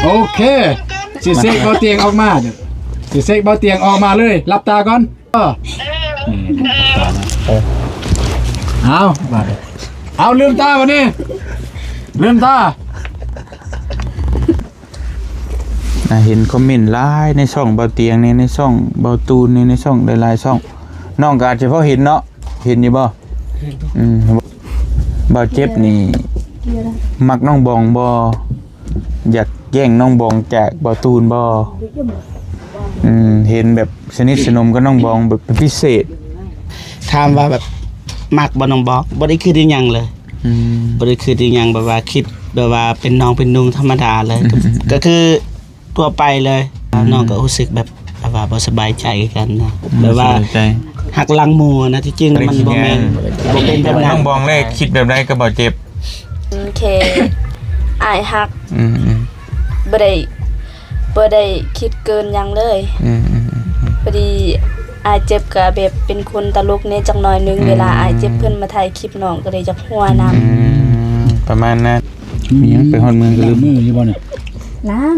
ໂອເຄ ຊິເຊັກເບົາຕຽງອອກມາ ຊິເຊັກເບົາຕຽງອອກມາເລີຍ ຫຼັບຕາກ່ອນ. ເອີ ນີ້ ເອົາ ບາດນີ້ ເອົາ ລືມຕາບາດນີ້ ລືມຕາ. ອ່າ ເຫັນຄອມເມັນຫຼາຍໃນຊ່ອງເບົາຕຽງນີ້ ໃນຊ່ອງເບົາຕູນນີ້ ໃນຊ່ອງຫຼາຍໆຊ່ອງ ນ້ອງກໍອາດຈະພໍເຫັນເນາະ ເຫັນຢູ່ບໍ່? ເຫັນ. ອືມ ເບົາເຈັບນີ້ມັກນ້ອງບອງບໍ່? ຢາກແຍ່ງນ້ອງບອງຈາກເບົາຕູນບໍ່? ອືມ ເຫັນແບບສະໜິດສະໜົມກັບນ້ອງບອງແບບເປັນພິເສດ. ຖາມວ່າແບບມັກບໍ່ນ້ອງບອງ? ບໍ່ໄດ້ຄິດອີ່ຫຍັງເລີຍ. ອືມ ບໍ່ໄດ້ຄິດອີ່ຫຍັງ ແບບວ່າຄິດແບບວ່າເປັນນ້ອງເປັນນຸ່ງທຳມະດາເລີຍ. ອືມ ກໍຄືທົ່ວໄປເລີຍ. ອືມ ນ້ອງກໍຮູ້ສຶກແບບ ແບບວ່າບໍ່ສະບາຍໃຈຄືກັນນະ. ອືມ ແບບວ່າ ສະບາຍໃຈ ຮັກຫຼັງໝູ່ນະ. ທີ່ຈິງມັນບໍ່ແມ່ນ ບໍ່ເປັນແບບນັ້ນ. ນ້ອງບອງແລກຄິດແບບໃດກັບເບົາເຈັບ? ໂອເຄ ອ້າຍຮັກ. ອືມໆ ບໍ່ໄດ້ ບໍ່ໄດ້ຄິດເກີນຫຍັງເລີຍ. ອືມໆໆໆ ພໍດີອ້າຍເຈັບກໍແບບເປັນຄົນຕະຫຼົກແດ່ຈັກໜ້ອຍໜຶ່ງ. ອືມ ເວລາອ້າຍເຈັບເພິ່ນມາຖ່າຍຄລິບນ້ອງກໍເລີຍຢາກຫົວນຳ. ອືມ ປະມານນັ້ນ. ອືມ ມີຫຍັງໄປຮອດເມືອງກໍລືມ. ລ້າງມືຢູ່ບໍ່ນີ້? ລ້າງ.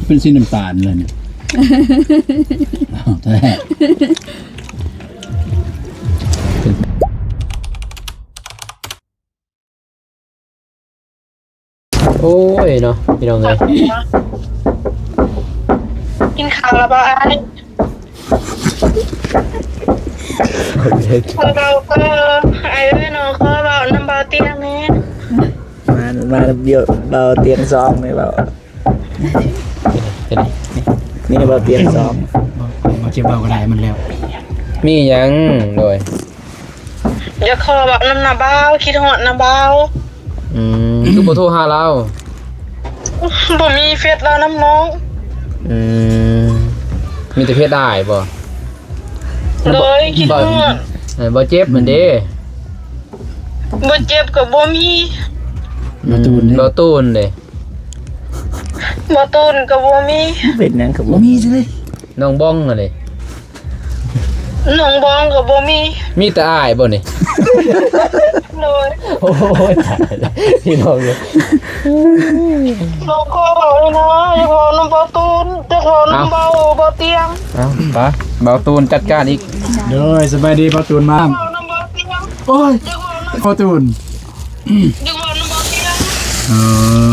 ເປັນສີນ້ຳຕານເລີຍນີ້. ອ້າວ ແທ້. ໂອ້ຍເນາະ ພີ່ນ້ອງເອີຍ. ກິນເຂົ້າແລ້ວບໍ່ອ້າຍ? ເອີ ອ້າຍເອີຍ ນ້ອງຂໍເວົ້ານຳເບົາຕຽງແດ່. ມາ ມານຳເບົາຕຽງສອງນີ້ເວົ້າ. ເປັນ ນີ້ ນີ້ເບົາຕຽງສອງ. ບໍ່ ບໍ່ເຈັບເວົ້າກໍໄດ້ ມັນແລ້ວ. ມີຫຍັງ? ໂດຍ ຢາກຂໍເວົ້ານຳນ້າບ່າວ ຄິດຮອດນ້າບ່າວ. ອືມ ຄືບໍ່ໂທຫາລາວ? ບໍ່ມີເຟສລາວນຳນ້ອງ. ອືມ ມີແຕ່ເຟສອ້າຍບໍ່? ໂດຍ ຄິດຮອດ. ເອີ ບໍ່ເຈັບມັນເດ້? ບໍ່ເຈັບກໍບໍ່ມີ. ອືມ ບໍ່ຕູນເດ້? ບໍ່ຕູນເດ້? ບໍ່ຕູນກໍບໍ່ມີ. ເປັນຫຍັງກໍບໍ່ມີຊິເດ້? ນ້ອງບອງຫັ້ນເດ້? ນ້ອງບອງກໍບໍ່ມີ. ມີແຕ່ອ້າຍບໍ່ນີ້? ໂດຍ. ໂອ້ຍ ຕາຍແລ້ວ ພີ່ນ້ອງເອີຍ. ນ້ອງຂໍເວົ້ານະ ຢາກເວົ້ານຳເບົາຕູນ ຢາກເວົ້ານຳເບົາ ເບົາຕຽງ. ເອົາ ໄປ ເບົາຕູນຈັດການອີກ. ໂດຍ ສະບາຍດີເບົາຕູນມາ. ເວົ້ານຳເບົາຕຽງ. ໂອ້ຍ ຢາກເວົ້ານຳ ພໍ່ຕູນ ອື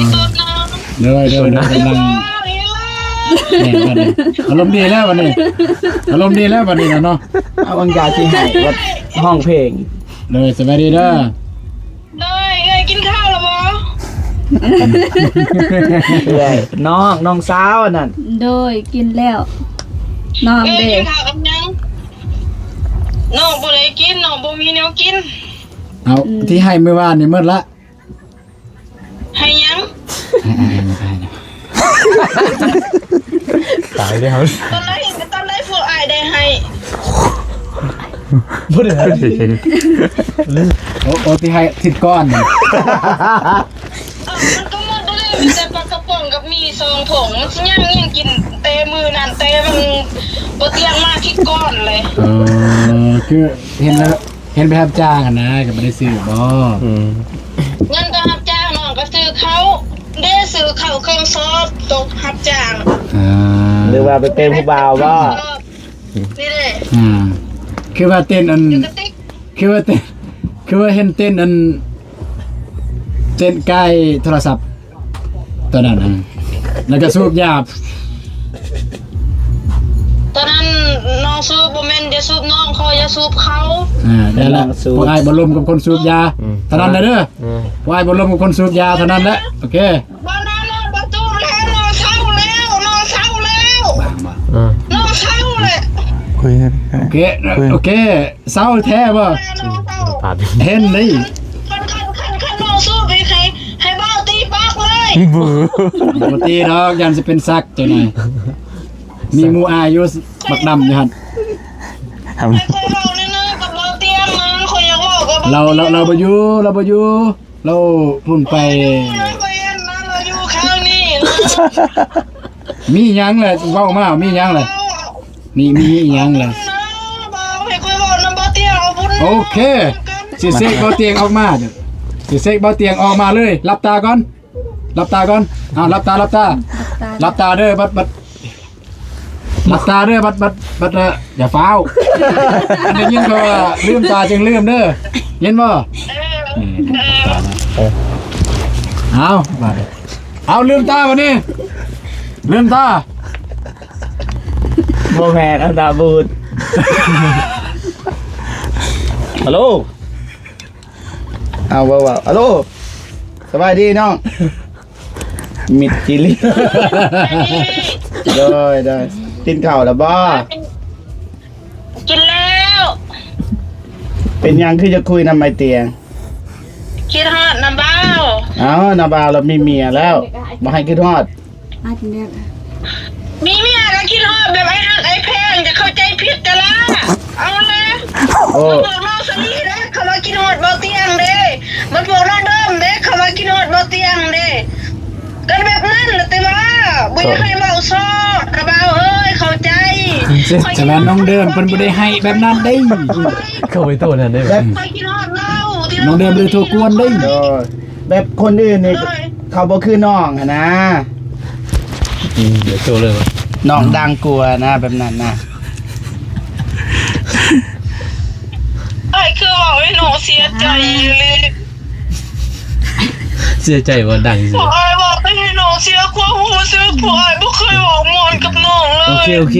ມ ເອີ ໂດຍ ໂດຍ ໂດຍ ກຳລັງ ແມ່ນບັດນີ້ ອາລົມດີແລ້ວບັດນີ້ ອາລົມດີແລ້ວບັດນີ້ນະເນາະ. ເອົາອັງກາຊິໃຫ້ ບັດຮ້ອງເພງ. ໂດຍ ສະບາຍດີເດີ. ໂດຍ ເອື້ອຍກິນເຂົ້າແລ້ວບໍ່? ເອື້ອຍ ນ້ອງ ນ້ອງສາວອັນນັ້ນ. ໂດຍ ກິນແລ້ວ. ນ້ອງເດ້ ເອື້ອຍກິນເຂົ້າກັບຫຍັງ? ນ້ອງບໍ່ໄດ້ກິນ ນ້ອງບໍ່ມີແນວກິນ. ເອົາ ອືມ ທີ່ໃຫ້ມື້ວານນີ້ໝົດລະ. ໃຫ້ຫຍັງ? ໃຫ້ ໃຫ້ ໃຫ້ ຕາຍແລ້ວ. ຕອນໃດ ຕອນໃດພວກອ້າຍໄດ້ໃຫ້? ບໍ່ໄດ້ໃຫ້. ໂອ້ ໂອ້ ທີ່ໃຫ້ທິດກ່ອນ. ເອີ ມັນກໍໝົດແລ້ວ ມີແຕ່ປາກະປ໋ອງກັບໝີ່ສອງຖົງ ມັນຊິຍ່າງຫຍັງກິນແຕ່ມື້ນັ້ນ ແຕ່ມັນບໍ່ຕຽງມາຄິດກ່ອນເລີຍ. ເອີ ຄືເຫັນແລ້ວ ເຫັນໄປຮັບຈ້າງຫັ້ນນະ ກໍບໍ່ໄດ້ຊື້ບໍ່? ອືມ ເງິນໄປຮັບຈ້າງ ນ້ອງກໍຊື້ເຂົ້າເດ້ ຊື້ເຂົ້າເຄື່ອງຊອດ ຕົກຮັບຈ້າງ. ອ່າ ຫຼືວ່າໄປເປັນຜູ້ບ່າວບໍ່? ນີ້ເດ້ ອ່າ ຄືວ່າເຕັ້ນອັນ ຢູ່ກະຕິກ ຄືວ່າເຕັ້ນ ຄືວ່າເຫັນເຕັ້ນອັນ ເຕັ້ນໃກ້ໂທລະສັບ ຕອນນັ້ນນະ ແລ້ວກໍສູບຢາ. ຕອນນັ້ນນ້ອງສູບ ບໍ່ແມ່ນຢາສູບນ້ອງ ຂໍຢາສູບເຂົາ. ອ່າ ນັ້ນລະ ພວກອ້າຍບໍ່ລົມກັບຄົນສູບຢາ. ອືມ ເທົ່ານັ້ນແຫຼະເດີ. ອືມ ພວກອ້າຍບໍ່ລົມກັບຄົນສູບຢາເທົ່ານັ້ນແຫຼະ. ໂອເຄ ບໍ່ນະ ນ້ອງບໍ່ສູບແລ້ວ ນ້ອງເຊົາແລ້ວ ນ້ອງເຊົາແລ້ວ. ອືມ ນ້ອງເຊົາແລ້ວ. ໂອເຄ ໂອເຄ ເຊົາແທ້ບໍ່? ເຫັນໄດ໋ ຄັນ ຄັນ ຄັນ ຄັນນ້ອງສູບໃຫ້ ໃຫ້ ໃຫ້ບ່າວຕີປາກເລີຍ. ບໍ່ ບໍ່ຕີດອກ ຢ້ານຊິເປັນສັກຈັ່ງໃດ. ມີໝູ່ອ້າຍຢູ່ ບັກດຳຢູ່ຫັ້ນ. ໃຫ້ຂ້ອຍເວົ້າແດ່ເນາະ ກັບບ່າວຕຽງນະ ຂ້ອຍຢາກເວົ້າກັບ ລາວ ລາວ ລາວບໍ່ຢູ່ ລາວບໍ່ຢູ່ ລາວພຸ້ນໄປ. ຂ້ອຍເຫັນນະ ລາວຢູ່ຂ້າງນີ້ນະ. ມີຫຍັງແຫຼະ ເວົ້າມາ ມີຫຍັງແຫຼະ? ມີ ມີອີ່ຫຍັງລະ? ໂອເຄ ຊິເຊັກເບົາຕຽງອອກມາ ຊິເຊັກເບົາຕຽງອອກມາເລີຍ ຫຼັບຕາກ່ອນ. ຫຼັບຕາກ່ອນ. ເອົາ ຫຼັບຕາ ຫຼັບຕາ ຫຼັບຕາເດີ. ບັດ ບັດ ຫຼັບຕາເດີ. ບັດ ບັດ ບັດ ເອີ ຢ່າຟ້າວ. ໄດ້ຍິນເຂົາວ່າລືມຕາຈຶ່ງລືມເດີ. ຍິນບໍ່? ນີ້ ເອົາ ບາດນີ້ ເອົາ ລືມຕາບາດນີ້ ລືມຕາ. ບໍ່ແມ່ນ ອັນຕາບູດ. ຮັລໂຫຼ. ເອົາ ເວົ້າ ເວົ້າ. ອາໂລ ສະບາຍດີນ້ອງ. ມິດຈີລີ. ໂດຍ ໂດຍ. ກິນເຂົ້າແລ້ວບໍ່? ກິນແລ້ວ. ເປັນຫຍັງຄືຈະຄຸຍນຳໄອ້ຕຽງ? ຄິດຮອດນ້າບ່າວ. ເອົ້າ ນ້າບ່າວລາວມີເມຍແລ້ວ ບໍ່ໃຫ້ຄິດຮອດ. ອັດແບບ ມີເມຍກໍຄິດຮອດ ແບບໄອ້ຮັກໄອ້ແພງ ຈະເຂົ້າໃຈຜິດກະລາ. ເອົາແຫຼະ. ໂອ້ ພວກນ້ອງສາລີເດ້ ເຂົາວ່າຄິດຮອດບໍ່ຕຽງເດ້. ມັນພວກນ້ອງເດີມເດ້ ເຂົາວ່າຄິດຮອດບໍ່ຕຽງເດ້. ກໍແບບນັ້ນລະ ແຕ່ວ່າບໍ່ຢາກໃຫ້ເວົ້າຊອກ ກະບ່າວເອີຍ ເຂົ້າໃຈ. ສະນັ້ນນ້ອງເດີມເພິ່ນບໍ່ໄດ້ໃຫ້ແບບນັ້ນເດ້. ເຂົ້າໄປໂຕນັ້ນເດ້. ແບບ ຂ້ອຍຄິດຮອດລາວ ນ້ອງເດີມບໍ່ໄດ້ໂທກວນເດ້. ໂດຍ. ແບບຄົນອື່ນນີ້ ໂດຍ ເຂົາບໍ່ຄືນ້ອງຫັ້ນນະ. ອືມ ດຽວໂທເລີຍວ່າ ນ້ອງດັງກວ່ານະ ແບບນັ້ນນະ. ອ້າຍຄືເວົ້າໃຫ້ນ້ອງເສຍໃຈອີ່ຫຼີ. ເສຍໃຈບໍ່? ດັງຊື່. ພວກອ້າຍເວົ້າແຕ່ໃຫ້ນ້ອງເສຍຄວາມຮູ້ສຶກ. ພວກອ້າຍບໍ່ເຄີຍເວົ້າມ່ວນກັບນ້ອງເລີຍ. ໂອເຄ ໂອເຄ.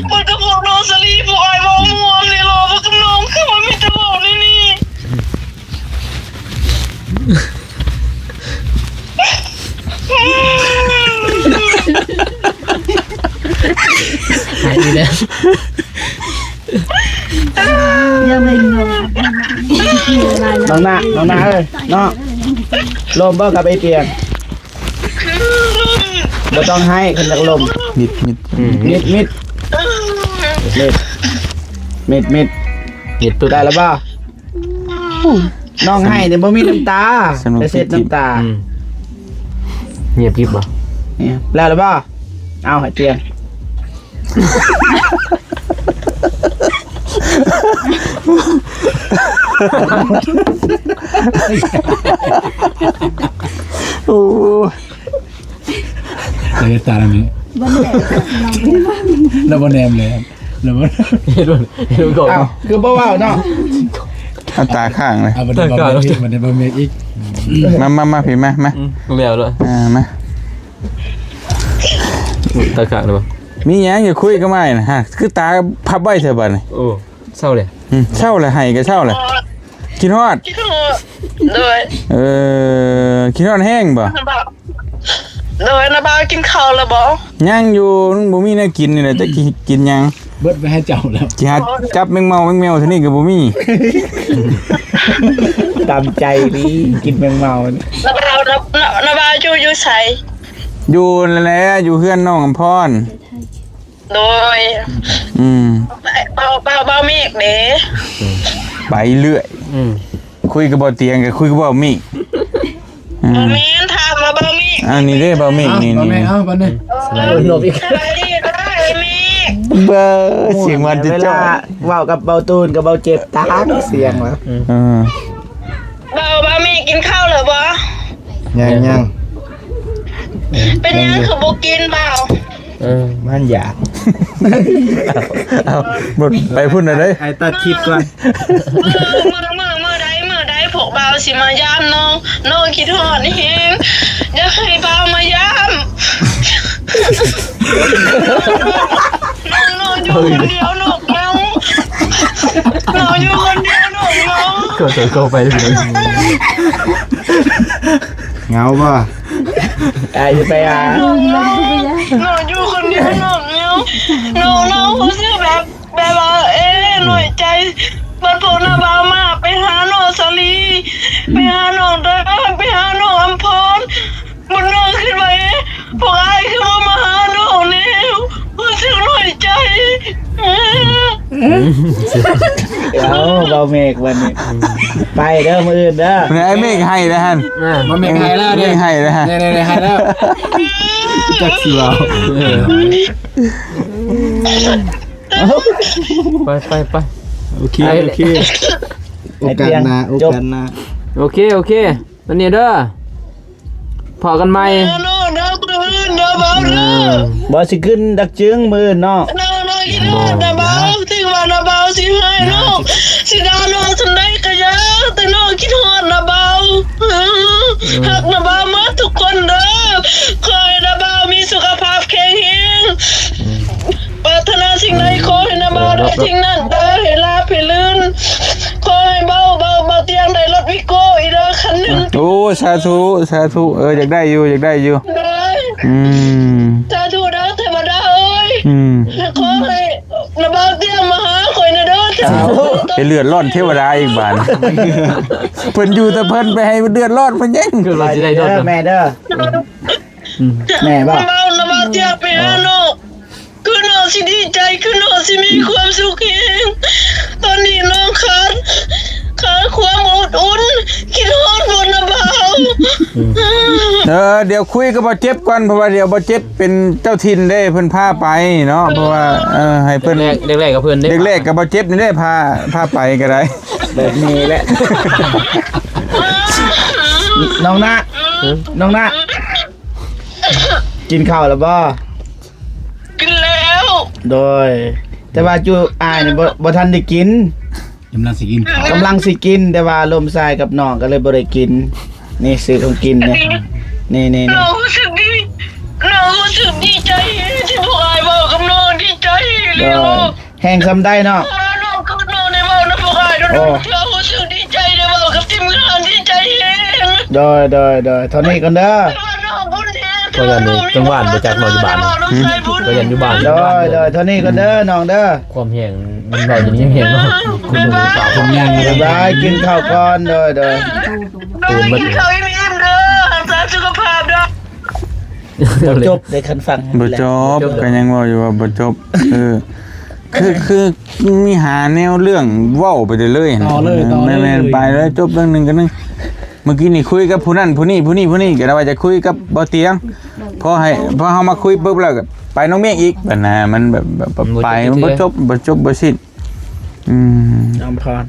ເບິ່ງກັບພວກນ້ອງສາລີ ພວກອ້າຍເວົ້າມ່ວນເລີຍເນາະ. ເວົ້າກັບນ້ອງຄືວ່າມີແຕ່ເວົ້າແນວນີ້. ຫາຍດີແລ້ວ. ນ້ອງນາ ນ້ອງນາເອີຍ ນ້ອງລົມບໍ່ກັບໄອ້ຕຽງ? ບໍ່ຕ້ອງໄຫ້ ຄັນຢາກລົມ. ມິດ ມິດ ອືມ ມິດ ມິດ ມິດ ມິດ ມິດ ມິດ ໄດ້ແລ້ວບໍ່? ນ້ອງໄຫ້ນີ້ບໍ່ມີນ້ຳຕາ ສະໜຸກ ໄປເຊັດນ້ຳຕາ. ອືມ ງຽບກິບບໍ່? ນີ້ ແລ້ວລະບໍ່? ເອົາ ໃຫ້ຕຽງ. ໂອ້ ລະເຮັດຕາແນວນີ້ ບໍ່ແນມ ລະບໍ່ແນມແລ້ວ ລະບໍ່ ເຮັດ ເຮັດກ່ອນ. ອ້າວ ຄືບໍ່ເວົ້າເນາະ? ເອົາຕາຄ້າງເລີຍ ເອົາບັດນີ້ ຕາຄ້າງ ເອົາບັດນີ້ ເອົາເມກອີກ. ມາ ມາ ມາພີ້ ມາ ມາ. ອືມ ແລ້ວເລີຍ. ອ່າ ມາ. ຕາຄ້າງເລີຍບໍ່? ມີຫຍັງຢາກຄຸຍກັບອ້າຍນະ? ຮະ ຄືຕາພັບໄວ້ແທ້ບັດນີ້? ໂອ້ ເຊົາແລ້ວ. ອືມ ເຊົາແລ້ວ ໄຫ້ກໍເຊົາແລ້ວ. ຄິດຮອດ ຄິດຮອດ. ໂດຍ. ເອີ ຄິດຮອດແຮງບໍ່? ໂດຍ. ນ້າບ່າວກິນເຂົ້າແລ້ວບໍ່? ຍັງຢູ່ ມັນບໍ່ມີແນວກິນນີ້ແຫຼະ ຈັກຊິກິນຫຍັງ. ເບິດໄປໃຫ້ເຈົ້າແລ້ວ ຊິຫາຈັບແມງເມົາແມງແມວເທື່ອນີ້ກໍບໍ່ມີ. ຕາມໃຈດີ ກິນແມງເມົາ. ນ້າບ່າວ ນ້າ ນ້າ ນ້າບ່າວຢູ່ ຢູ່ໃສ? ຢູ່ນັ້ນແຫຼະ ຢູ່ເຮືອນນ້ອງອຳພອນ. ໂດຍ. ອືມ ບ່າວ ບ່າວ ບ່າວເມກເດ້? ໄປເລື້ອຍ. ອືມ ຄຸຍກັບບ່າວຕຽງ ກໍຄຸຍກັບບ່າວເມກ. ອືມ ບໍ່ແມ່ນ ຖາມວ່າບ່າວເມກ. ອັນນີ້ເດ້ບ່າວເມກ. ນີ້ ນີ້ ເອົາ ບ່າວເມກ ເອົາ ບ່າວເມກ. ສະບາຍດີ ສະບາຍດີ ບ່າວເມກ. ເບີ ສຽງຫວານຈະເຈົ້າ ເວົ້າກັບບ່າວຕູນກັບບ່າວເຈັບຕາງສຽງວ່າ. ອືມ ເອີ ບ່າວ ບ່າວເມກກິນເຂົ້າແລ້ວບໍ່? ຍັງ ຍັງ. ເປັນຫຍັງຄືບໍ່ກິນບ່າວ? ເອີ ມັນຢາກ. ເອົາ ເອົາ ໄປພຸ້ນນະເດ້. ໃຫ້ຕັດຄລິບກ່ອນ. ມື້ ມື້ ມື້ໃດ ມື້ໃດພວກບ່າວຊິມາຢາມນ້ອງ ນ້ອງຄິດຮອດແຮງ ຢາກໃຫ້ບ່າວມາຢາມ. ນ້ອງ ນ້ອງຢູ່ຄົນດຽວ ນ້ອງເຫງົາ. ນ້ອງຢູ່ຄົນດຽວ ນ້ອງເຫງົາ. ຂໍໂທດ ຂໍໄປ. ເຫງົາບໍ່? ອ້າຍຊິໄປຫາ. ນ້ອງເຫງົາ ນ້ອງຢູ່ຄົນດຽວ ນ້ອງເຫງົາ. ນ້ອງ ນ້ອງຮູ້ສຶກແບບ ແບບວ່າ ເອ ໜ້ອຍໃຈ. ບັດພວກນ້າບ່າວມາ ໄປຫານ້ອງສາລີ ໄປຫານ້ອງດາ ໄປຫານ້ອງອຳພອນ. ບຸນນ້ອງຄິດວ່າ ເອ ພວກອ້າຍຄືບໍ່ມາຫານ້ອງແດ່ ຮູ້ສຶກໜ້ອຍໃຈ. ເອົາ ເວົ້າເມກບັດນີ້ ໄປເດີ ມື້ອື່ນເດີ. ເອົາເມກໄຫ້ແລ້ວຫັ້ນ. ເອົາເມກໄຫ້ແລ້ວ ເມກໄຫ້ແລ້ວຫັ້ນ. ໄດ້ ໄດ້ ໄດ້ໄຫ້ແລ້ວ ຈັກຊິເວົ້າ. ເອີ ໄປ ໄປ ໄປ. ໂອເຄ ໂອເຄ ໂອກາດໜ້າ ໂອກາດໜ້າ. ໂອເຄ ໂອເຄ ຕອນນີ້ເດີ. ພໍ້ກັນໃໝ່ ເດີເນາະ ເດີມື້ອື່ນເດີບ່າວເດີ. ອືມ ບໍ່ ຊິຂຶ້ນດັກຈຶງມື້ອື່ນເນາະ. ນ້ອງ ນ້ອງຄິດຮອດນ້າບ່າວ ເຖິງວ່ານ້າບ່າວຊິຮ້າຍນ້ອງ ຊິດ່ານ້ອງສ່ຳໃດກໍຢ່າ ແຕ່ນ້ອງຄິດຮອດນ້າບ່າວ. ອືມ ຮັກນ້າບ່າວໝົດທຸກຄົນເດີ. ຂໍໃຫ້ນ້າບ່າວມີສຸຂະພາບແຂງແຮງ ອືມ ປາດຖະໜາສິ່ງໃດຂໍໃຫ້ນ້າບ່າວໄດ້ສິ່ງນັ້ນເດີ ໃຫ້ລາບໃຫ້ລື່ນ. ຂໍໃຫ້ເບົາ ເບົາ ເບົາຕຽງໄດ້ລົດວີໂກ້ອີກເດີຄັນໜຶ່ງ. ໂອ້ ສາທຸ ສາທຸ. ເອີ ຢາກໄດ້ຢູ່ ຢາກໄດ້ຢູ່. ໂດຍ ອືມ ສາທຸເດີເທວະດາເອີຍ. ອືມ ຂໍໃຫ້ນ້າບ່າວຕຽງມາຫາຂ້ອຍແດ່ເດີ. ສາທຸ. ໄປເດືອດຮ້ອນເທວະດາອີກບາດ ເພິ່ນຢູ່ແຕ່ເພິ່ນ ໄປໃຫ້ເດືອດຮ້ອນເພິ່ນແຍງ. ຄືວ່າຊິໄດ້ລົດ ເດີແມ່ເດີ. ອືມ ແມ່ບໍ່? ນ້າບ່າວ ນ້າບ່າວຕຽງໄປຫານ້ອງ ຄືນ້ອງຊິດີໃຈ ຄືນ້ອງຊິມີຄວາມສຸກແຮງ. ຕອນນີ້ນ້ອງຂາດ ຂາດຄວາມອົບອຸ່ນ ຄິດຮອດບໍ່ນ້າບ່າວ? ອືມ ເອີ ດຽວຄຸຍກັບບ່າວເຈັບກ່ອນ ເພາະວ່າດຽວບ່າວເຈັບເປັນເຈົ້າຖິ່ນເດ້ ເພິ່ນພາໄປເນາະ. ເພາະວ່າ ເອີ ໃຫ້ເພິ່ນ ແລກ ແລກກັບເພິ່ນເດ້ ແລກກັບບ່າວເຈັບນີ້ເດ້ ພາ ພາໄປກໍໄດ້. ແບບນີ້ແຫຼະ ນ້ອງນະ ນ້ອງນະ ກິນເຂົ້າແລ້ວບໍ່? ກິນແລ້ວ. ໂດຍ ແຕ່ວ່າຈຸອ້າຍນີ້ບໍ່ ບໍ່ທັນໄດ້ກິນ ກຳລັງຊິກິນ ກຳລັງຊິກິນ ແຕ່ວ່າລົມຊາຍກັບນ້ອງກໍເລີຍບໍ່ໄດ້ກິນ. ນີ້ຊື້ຂອງກິນນີ້ ນີ້ໆໆ. ນ້ອງຮູ້ສຶກດີ ນ້ອງຮູ້ສຶກດີໃຈທີ່ພວກອ້າຍເວົ້າກັບນ້ອງ ດີໃຈອີ່ຫຼີ. ໂດຍ ແຮງສ່ຳໃດເນາະ? ນ້ອງ ນ້ອງໄດ້ເວົ້ານຳພວກອ້າຍໂດນໆ ເທື່ອ ຮູ້ສຶກດີໃຈໄດ້ເວົ້າກັບທີມງານ ດີໃຈແຮງ. ໂດຍ ໂດຍ ໂດຍ ເທົ່ານີ້ກ່ອນເດີ. ຂ້ອຍຢ້ານນີ້ຈັງຫວານບໍ່ຈັກເນາະຢູ່ບ້ານ. ຫືມ? ຂ້ອຍຢ້ານຢູ່ບ້ານ. ໂດຍ ໂດຍ ເທົ່ານີ້ກ່ອນເດີນ້ອງເດີ. ຄວາມແຮງມັນເວົ້າຢູ່ນີ້ແຮງເນາະ. ບາຍບາຍ ກິນເຂົ້າກ່ອນ. ໂດຍ ໂດຍ ໂດຍ ກິນເຂົ້າອີ່ມໆເດີ ຮັກສາສຸຂະພາບເດີ. ບໍ່ຈົບເດ້ ຄັນຟັງ ບໍ່ຈົບ ກໍຍັງເວົ້າຢູ່ວ່າບໍ່ຈົບ. ເອີ ຄື ຄືມີຫາແນວເລື່ອງເວົ້າໄປເລື້ອຍໆ ຕໍ່ເລີຍ ຕໍ່ເລີຍ ແມ່ນໆ ໄປເລີຍ ຈົບເລື່ອງໜຶ່ງກັນໜຶ່ງ. ເມື່ອກີ້ນີ້ຄຸຍກັບຜູ້ນັ້ນຜູ້ນີ້ ຜູ້ນີ້ຜູ້ນີ້ ກໍໄດ້ວ່າຈະຄຸຍກັບບໍ່ຕຽງ ພໍໃຫ້ ພໍເຮົາມາຄຸຍປຶບແລ້ວກໍໄປນ້ອງເມກອີກ ບັດນະ ມັນແບບ ແບບ ມັນບໍ່ ໄປ ຈົບ ມັນບໍ່ ເທື່ອ ຈົບ ບໍ່ຈົບບໍ່ສິ້ນ. ອືມ ນ້ຳພອນ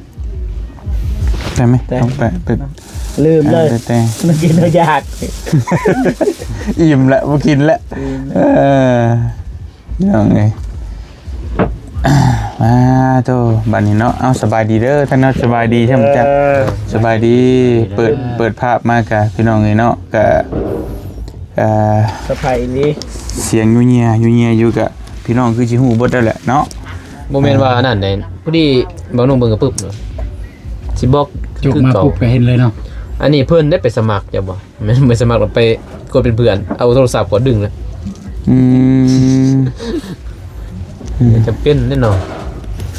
ໄປໄໝ? ໄປ ຕ້ອງໄປ ໄປ ລືມເລີຍ ເອີ ແຕ່ ແຕ່ ມັນກິນແລ້ວຢາກ ອີ່ມລະ ບໍ່ກິນລະ ອີ່ມ ເອີ ພີ່ນ້ອງເອີຍ. ມາໂຕ ບັດນີ້ເນາະ ເອົາ ສະບາຍດີເດີທ່ານເນາະ ສະບາຍດີທ່ານ ເອີ ເຈົ້າ ສະບາຍດີ. ເປີດ ເປີດພາບມາກະ ພີ່ນ້ອງເອີຍເນາະ ກະ ເອີ ສະພາຍອີ່ຫຼີ ສຽງຍູ້ເຍຍ ຍູ້ເຍຍຢູ່ ກະ ພີ່ນ້ອງຄືຊິຮູ້ເບິດແລ້ວແຫຼະເນາະ. ບໍ່ແມ່ນວ່າອັນນັ້ນໃດ ພໍດີບ່າວນຸ່ງເບິ່ງກະປຶບເນາະ ຊິບອກ ຈົກມາປຸບກະເຫັນເລີຍເນາະ. ອັນນີ້ເພິ່ນໄດ້ໄປສະໝັກ ເຈົ້າບໍ່? ແມ່ນ ໄປສະໝັກແລ້ວໄປກົດເປັນເພື່ອນ ເອົາໂທລະສັບກະດຶງແລ້ວ. ອືມ ອືມ ຈຳເປັນເດ້ເນາະ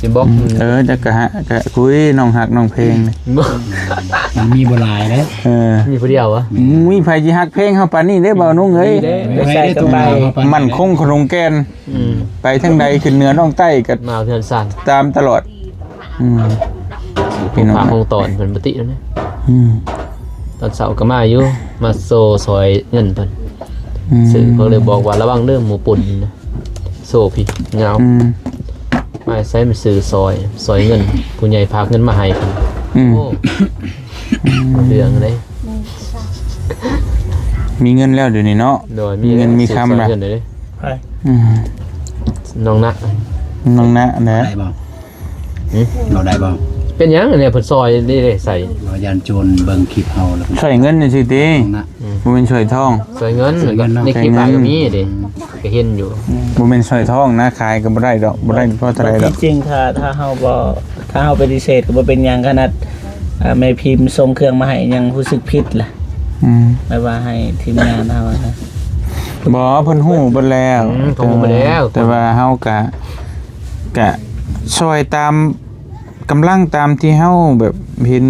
ຊິບອກ. ອືມ ເອີ ຈັກກະຫາ ກະຄຸຍ ນ້ອງຮັກນ້ອງແພງ ບໍ່ ມັນມີບໍ່ຫຼາຍເດ້. ເອີ ມີຜູ້ດຽວຫວາ? ມີໃຜຊິຮັກແພງເຮົາປານນີ້ເດ້ ບ່າວນຸ່ງເອີຍ? ມີເດ້ ໄປໃສກະໄປ ໝັ້ນຄົງຂະໜົງແກ່ນ. ອືມ ໄປທາງໃດຂຶ້ນເໜືອລ່ອງໃຕ້ກໍມາເຮືອນຊານຕາມຕະຫຼອດ. ອືມ ພີ່ນ້ອງ ພາຂອງຕອນເພິ່ນປະຕິແລ້ວນີ້. ອືມ ຕອນເຊົ້າກໍມາຢູ່ ມາໂຊຊອຍເງິນເພິ່ນ. ອືມ ຊື່ເພິ່ນເລີຍບອກວ່າ ລະວັງເດີໝູ່ປຸ້ນນະ ໂຊພີ້ງາວ. ອືມ ມາໃສມາຊື້ຊອຍ ຊອຍເງິນ ຜູ້ໃຫຍ່ພາກເງິນມາໃຫ້ເພິ່ນ. ອືມ ໂອ້ ອືມ ເລື່ອງເດ້ ມີເງິນແລ້ວດຽວນີ້ເນາະ. ໂດຍ ມີເງິນມີຄຳລະ. ໃຜ? ອືມ ນ້ອງນະ ນ້ອງນະນະ ໄດ້ບໍ່? ຫຶ? ເວົ້າໄດ້ບໍ່? ເປັນຫຍັງອັນນີ້ເພິ່ນຊອຍນີ້ເດ້ ໃສ່ ວ່າຢ້ານໂຈນເບິ່ງຄລິບເຮົາແລ້ວ ຊ່ອຍເງິນນີ້ຊິຕິ ນ້ອງນະ ອືມ ບໍ່ແມ່ນຊ່ອຍທອງ ຊ່ອຍເງິນ ຊ່ອຍເງິນເນາະ ໃນຄລິບ ຊ່ອຍເງິນ ກໍມີເດ້ ກໍເຫັນຢູ່. ອືມ ບໍ່ແມ່ນຊ່ອຍທອງນະ ຂາຍກໍບໍ່ໄດ້ດອກ ບໍ່ໄດ້ພໍເທົ່າໃດດອກ. ທີ່ຈິງ ຖ້າ ຖ້າເຮົາບໍ່ ຖ້າເຮົາປະຕິເສດກໍບໍ່ເປັນຫຍັງ ຂະໜາດ ອ່າ ແມ່ພິມສົ່ງເຄື່ອງມາໃຫ້ຍັງຮູ້ສຶກຜິດລະ. ອືມ ແບບວ່າໃຫ້ທີມງານເຮົານະ ບໍ່ ເພິ່ນຮູ້ເບິດແລ້ວ. ອືມ ເພິ່ນຮູ້ເບິດແລ້ວ ແຕ່ວ່າເຮົາກະ ກະຊ່ອຍຕາມກຳລັງ ຕາມທີ່ເຮົາແບບເຫັນ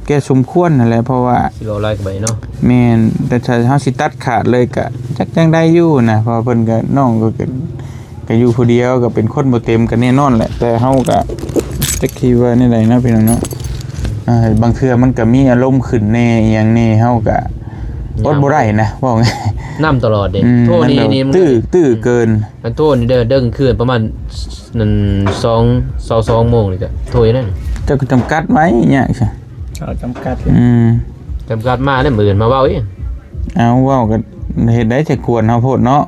ແກ່ສົມຄວນຫັ້ນແຫຼະ ເພາະວ່າຊິເວົ້າຫຼາຍກໍໄປເນາະ. ແມ່ນ ແຕ່ຖ້າເຮົາຊິຕັດຂາດເລີຍກະຈັກຈັ່ງໃດຢູ່ນະ ເພາະວ່າເພິ່ນກະ ນ້ອງກໍ ກໍຢູ່ຜູ້ດຽວ ກໍເປັນຄົນບໍ່ເຕັມ ກໍແນ່ນອນແຫຼະ ແຕ່ເຮົາກໍຈັກຊິວ່າແນວໃດເນາະ ພີ່ນ້ອງເນາະ. ອ່າ ບາງເທື່ອມັນກໍມີອາລົມຂຶ້ນແດ່ ອີ່ຫຍັງແດ່ ເຮົາກໍອົດບໍ່ໄດ້ນະ ເວົ້າງ່າຍ ນຳຕະຫຼອດເດ້. ອືມ ໂທນີ້ ມັນແບບ ນີ້ມັນ ຕື້ ຕື້ເກີນ ອັນໂທນີ້ເດີ ເດີກາງຄືນປະມານ ນັ້ນ ສອງ ຊາວສອງໂມງນີ້ກໍໂທຢູ່ນັ້ນ. ເຈົ້າກໍຈຳກັດໄວ້ຍາກຊະ ເຮົາຈຳກັດ. ອືມ ຈຳກັດມາແລ້ວ ມື້ອື່ນມາເວົ້າອີກ. ເອົາ ເວົ້າກໍເຮັດໄດ້ ແຕ່ກວນເຮົາໂພດເນາະ.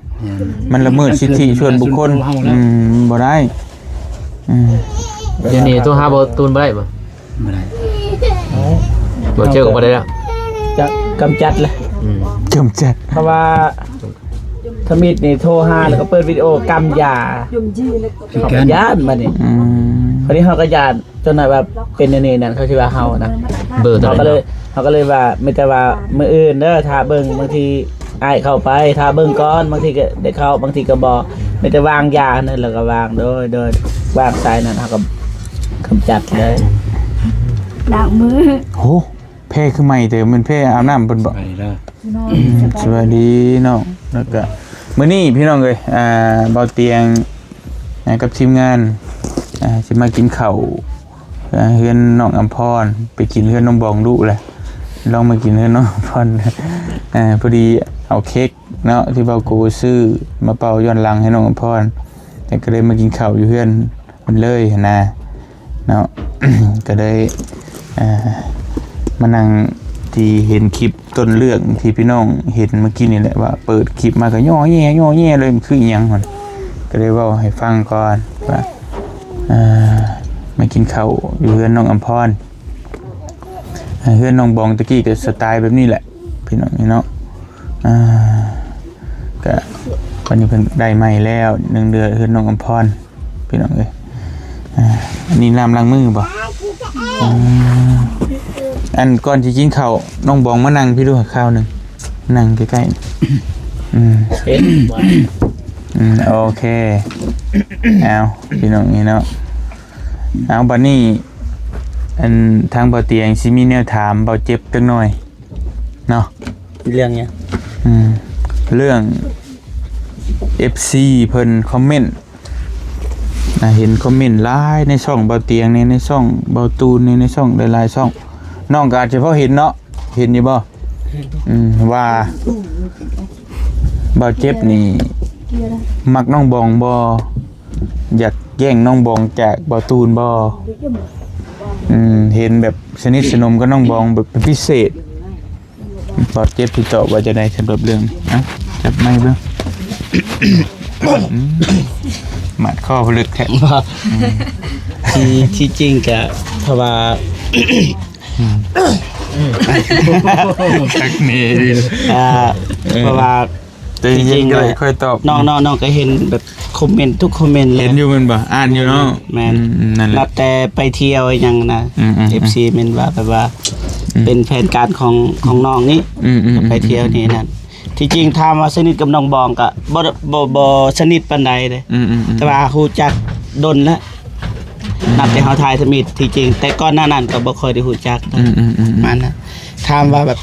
ແມ່ນ ມັນລະເມີດສິດທິສ່ວນບຸກຄົນ. ເປັນສ່ວນຕົວເຮົາແລ້ວ. ອືມ ບໍ່ໄດ້. ອືມ ດຽວນີ້ໂທຫາບໍ່ຕູນບໍ່ໄດ້ບໍ່? ບໍ່ໄດ້. ບໍ່ເຈີກໍບໍ່ໄດ້ແລ້ວ. ຈະກຳຈັດແຫຼະ. ອືມ ກຳຈັດ. ເພາະວ່າທຳອິດນີ້ໂທຫາ ແລ້ວກໍເປີດວິດີໂອກຳຢາ. ເຮົາກໍຢ້ານບັດນີ້. ອືມ ພໍດີເຮົາກໍຢ້ານ ຈົນວ່າເປັນອັນນີ້ນັ້ນ ເຂົາຊິວ່າເຮົານະ. ເບີໂຕໃດ? ເຮົາກໍເລີຍ ເຮົາກໍເລີຍວ່າ ມີແຕ່ວ່າມື້ອື່ນເດີ ຖ້າເບິ່ງ ບາງທີອ້າຍເຂົ້າໄປ ຖ້າເບິ່ງກ່ອນ ບາງທີກໍໄດ້ເຂົ້າ ບາງທີກໍບໍ່. ມີແຕ່ວາງຢານັ້ນ ແລ້ວກໍວາງ ໂດຍ ໂດຍ ວາງສາຍນັ້ນ ເຮົາກໍກຳຈັດເລີຍ. ລ້າງມື. ໂຫ ແພຄືໃໝ່ແຕ່ ແມ່ນແພອາບນ້ຳເພິ່ນບໍ? ສະບາຍດີເດີ. ອືມ ສະບາຍດີເນາະ. ແລ້ວກະມື້ນີ້ພີ່ນ້ອງເອີຍ ອ່າ ເບົາຕຽງ ອ່າ ກັບທີມງານ ອ່າ ຊິມາກິນເຂົ້າ ອ່າ ເຮືອນນ້ອງອຳພອນ. ໄປກິນເຮືອນນ້ອງບອງດຸແຫຼະ ລອງມາກິນເຮືອນນ້ອງອຳພອນ. ອ່າ ພໍດີເອົາເຄັກເນາະ ທີ່ເບົາໂກຊື້ມາເປົ່າຍ້ອນຫຼັງໃຫ້ນ້ອງອຳພອນ ແລ້ວກໍເລີຍມາກິນເຂົ້າຢູ່ເຮືອນ ເພິ່ນເລີຍຫັ້ນນະເນາະ. ກໍໄດ້ ອ່າ ມານັ່ງທີ່ເຫັນຄລິບຕົ້ນເລື່ອງທີ່ພີ່ນ້ອງເຫັນເມື່ອກີ້ນີ້ແຫຼະ ວ່າເປີດຄລິບມາກໍຍໍແຍ່ຍໍແຍ່ເລີຍ ມັນຄືອີ່ຫຍັງຫັ້ນ. ກໍໄດ້ເວົ້າໃຫ້ຟັງກ່ອນວ່າ ອ່າ ມາກິນເຂົ້າຢູ່ເຮືອນນ້ອງອຳພອນ. ເຮືອນນ້ອງບອງຕະກີ້ກໍສະໄຕແບບນີ້ແຫຼະ ພີ່ນ້ອງເນາະ. ອ່າ ກະ ບັດນີ້ເພິ່ນໄດ້ໃໝ່ແລ້ວ ໜຶ່ງເດືອນ ເຮືອນນ້ອງອຳພອນ ພີ່ນ້ອງເອີຍ. ອ່າ ອັນນີ້ນ້ຳລ້າງມືບໍ່? ອືມ ອັນກ່ອນຊິກິນເຂົ້າ ນ້ອງບອງມານັ່ງພີ້ດູຄາວໜຶ່ງ ນັ່ງໃກ້ໆ. ອືມ ອືມ ໂອເຄ. ເອົາ ພີ່ນ້ອງນີ້ເນາະ. ເອົາ ບັດນີ້ ອັນ ທາງເບົາຕຽງຊິມີແນວຖາມເບົາເຈັບຈັກໜ່ອຍ ເນາະ. ເລື່ອງຫຍັງ? ອືມ ເລື່ອງເອັຟຊີເພິ່ນຄອມເມັນ ນະ ເຫັນຄອມເມັນຫຼາຍໃນຊ່ອງເບົາຕຽງນີ້ ໃນຊ່ອງເບົາຕູນນີ້ ໃນຊ່ອງຫຼາຍໆຊ່ອງ ນ້ອງກໍອາດຈະພໍເຫັນເນາະ. ເຫັນຢູ່ບໍ່? ເຫັນ. ອືມ ວ່າເບົາເຈັບນີ້ມັກນ້ອງບອງບໍ່? ຢາກແຍ່ງນ້ອງບອງຈາກເບົາຕູນບໍ່? ອືມ ເຫັນແບບສະໜິດສະໜົມກັບນ້ອງບອງແບບເປັນພິເສດ. ເບົາເຈັບຊິຕອບວ່າຈັ່ງໃດສຳລັບເລື່ອງນີ້? ເອົ້າ ຈັບໄມເບິ່ງ. ອືມ ໝາດຄໍເລິກແທ້. ບໍ່ ອືມ ທີ່ ທີ່ຈິງກະ ເພາະວ່າ ອືມ ຄັກແນ່ດີ. ອ່າ ເອີ ເພາະວ່າ ແຕ່ທີ່ຈິງ ເຢັນໆກໍໄດ້ ຂ້ອຍຕອບ ນ້ອງ ນ້ອງ ນ້ອງກໍເຫັນແບບຄອມເມັນທຸກຄອມເມັນເລີຍ. ເຫັນຢູ່ແມ່ນບໍ່? ອ່ານຢູ່ເນາະ. ແມ່ນ ອືມໆ ນັ້ນແຫຼະ ນັບແຕ່ໄປທ່ຽວອີ່ຫຍັງນະ. ອືມໆໆ ເອັຟຊີແມ່ນວ່າແບບວ່າ ອືມ ເປັນແຜນການຂອງ ຂອງນ້ອງນີ້ ອືມໆໆ ໄປທ່ຽວນີ້ນັ້ນ. ທີ່ຈິງຖາມວ່າສະໜິດກັບນ້ອງບອງກໍບໍ່ ບໍ່ ບໍ່ສະໜິດປານໃດເດ້ ອືມໆໆ ແຕ່ວ່າຮູ້ຈັກດົນແລ້ວ ອືມ ນັບແຕ່ເຮົາຖ່າຍທຳອິດ. ທີ່ຈິງແຕ່ກ່ອນໜ້ານັ້ນກໍບໍ່ຄ່ອຍໄດ້ຮູ້ຈັກ ອືມໆໆໆ ປະມານນັ້ນ. ຖາມວ່າແບບ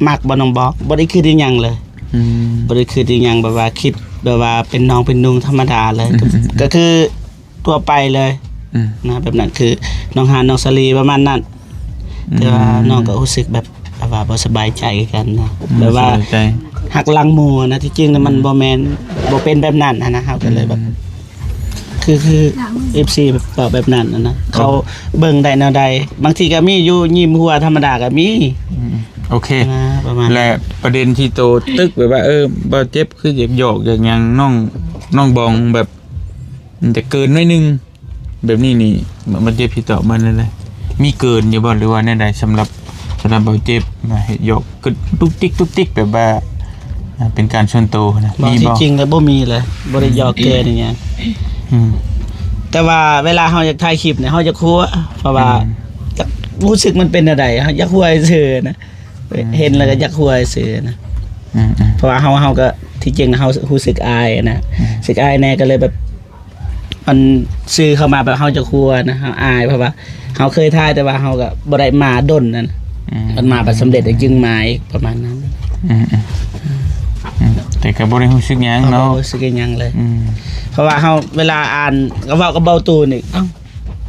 ມັກບໍ່ນ້ອງບອງ? ບໍ່ໄດ້ຄິດອີ່ຫຍັງເລີຍ. ອືມ ບໍ່ໄດ້ຄິດອີ່ຫຍັງ ແບບວ່າຄິດແບບວ່າເປັນນ້ອງເປັນນຸ່ງທຳມະດາເລີຍ ອືມໆໆ ກໍຄືທົ່ວໄປເລີຍ ອືມ ນະ ແບບນັ້ນ ຄືນ້ອງຮານ ນ້ອງສາລີ ປະມານນັ້ນ. ອືມ ແຕ່ວ່ານ້ອງກໍຮູ້ສຶກແບບ ແບບວ່າບໍ່ສະບາຍໃຈຄືກັນນະ ອືມ ແບບວ່າ ບໍ່ສະບາຍໃຈ ຫັກຫຼັງໝູ່ນະ. ທີ່ຈິງນະ ອືມ ມັນບໍ່ແມ່ນ ບໍ່ເປັນແບບນັ້ນຫັ້ນນະ ເຮົາກໍເລີຍແບບ ອືມ ຄື ຄື ເອັຟຊີ ແບບ ເວົ້າແບບນັ້ນນະ ເຂົາເບິ່ງໄດ້ແນວໃດ ບາງທີກໍມີຢູ່ ຍິ້ມຫົວທຳມະດາກໍມີ. ອືມ ໂອເຄ ນະ ປະມານ ແລະ ປະເດັນທີ່ໂຕຕຶກແບບວ່າ ເອີ ບໍ່ເຈັບ ຄືຢາກຫຍອກຢາກຫຍັງນ້ອງ ນ້ອງບອງແບບ ມັນຈະເກີນໜ້ອຍໜຶ່ງ ແບບນີ້ນີ້ ມັນ ມັນເຈັບຊິຕອບມັນນັ້ນແຫຼະ ມີເກີນຢູ່ບໍ່ ຫຼືວ່າແນວໃດ? ສຳລັບ ສຳລັບເບົາເຈັບນະ ເຮັດຫຍອກກຶດຕຸກຕິກຕຸກຕິກ ແບບວ່າ ອ່າ ເປັນການສ່ວນໂຕນະ ບໍ່ ມີບໍ່? ທີ່ຈິງແລ້ວບໍ່ມີເລີຍ ບໍ່ໄດ້ຫຍອກເກີນອີ່ຫຍັງ. ອືມ ແຕ່ວ່າເວລາເຮົາຢາກຖ່າຍຄລິບນີ້ ເຮົາຢາກຫົວ ເພາະວ່າ ອືມ ຢາກ ຮູ້ສຶກມັນເປັນແນວໃດ ເຮົາຢາກຫົວຊື່ນະ. ອືມ ເຫັນແລ້ວກໍຢາກຫົວຊື່ນະ. ອືມໆ ເພາະວ່າເຮົາ ເຮົາກໍ ທີ່ຈິງເຮົາຮູ້ສຶກອາຍນະ ອືມ ຮູ້ສຶກອາຍແດ່ ກໍເລີຍແບບ ມັນສື່ເຂົ້າມາແບບເຮົາຈະຫົວນະ ເຮົາອາຍ ເພາະວ່າເຮົາເຄີຍຖ່າຍ ແຕ່ວ່າເຮົາກໍບໍ່ໄດ້ມາດົນນັ້ນ ອືມ ມັນມາແບບສຳເລັດ ແລ້ວຈຶ່ງມາອີກ ປະມານນັ້ນ. ອືມໆ ອືມ ແຕ່ກໍບໍ່ໄດ້ຮູ້ສຶກຫຍັງເນາະ ບໍ່ຮູ້ສຶກຫຍັງເລີຍ. ອືມ ເພາະວ່າເຮົາ ເວລາອ່ານ ກໍເວົ້າກັບເບົາຕູນອີກ ເອົ້າ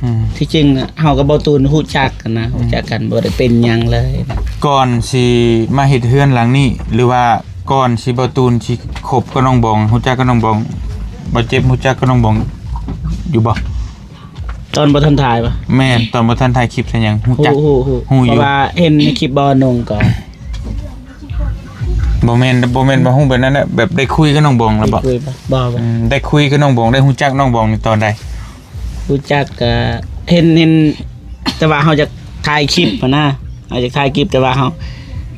ອືມ ທີ່ຈິງເຮົາກັບເບົາຕູນຮູ້ຈັກກັນນະ ອືມ ຮູ້ຈັກກັນ ບໍ່ໄດ້ເປັນຫຍັງເລີຍ. ກ່ອນຊິມາເຮັດເຮືອນຫຼັງນີ້ ຫຼືວ່າກ່ອນຊິເບົາຕູນຊິຄົບກັບນ້ອງບອງ ຮູ້ຈັກກັບນ້ອງບອງ ເບົາເຈັບຮູ້ຈັກກັບນ້ອງບອງຢູ່ບໍ່? ຕອນບໍ່ທັນຖ່າຍບໍ່? ແມ່ນ ຕອນບໍ່ທັນຖ່າຍຄລິບ ທັນຫຍັງ ຮູ້ຈັກ ຮູ້ ຮູ້ ຮູ້ ຮູ້ຢູ່ ເພາະວ່າເຫັນໃນຄລິບບ່ອນໜຶ່ງກ່ອນ. ບໍ່ແມ່ນ ບໍ່ແມ່ນວ່າຮູ້ແບບນັ້ນນະ ແບບໄດ້ຄຸຍກັບນ້ອງບອງແລ້ວບໍ່? ໄດ້ຄຸຍບໍ່? ບໍ່ ບໍ່ ອືມ ໄດ້ຄຸຍກັບນ້ອງບອງ ໄດ້ຮູ້ຈັກນ້ອງບອງນີ້ຕອນໃດ? ຮູ້ຈັກກະເຫັນ ເຫັນ ແຕ່ວ່າເຮົາຢາກຖ່າຍຄລິບຫັ້ນນະ ເຮົາຢາກຖ່າຍຄລິບ ແຕ່ວ່າເຮົາ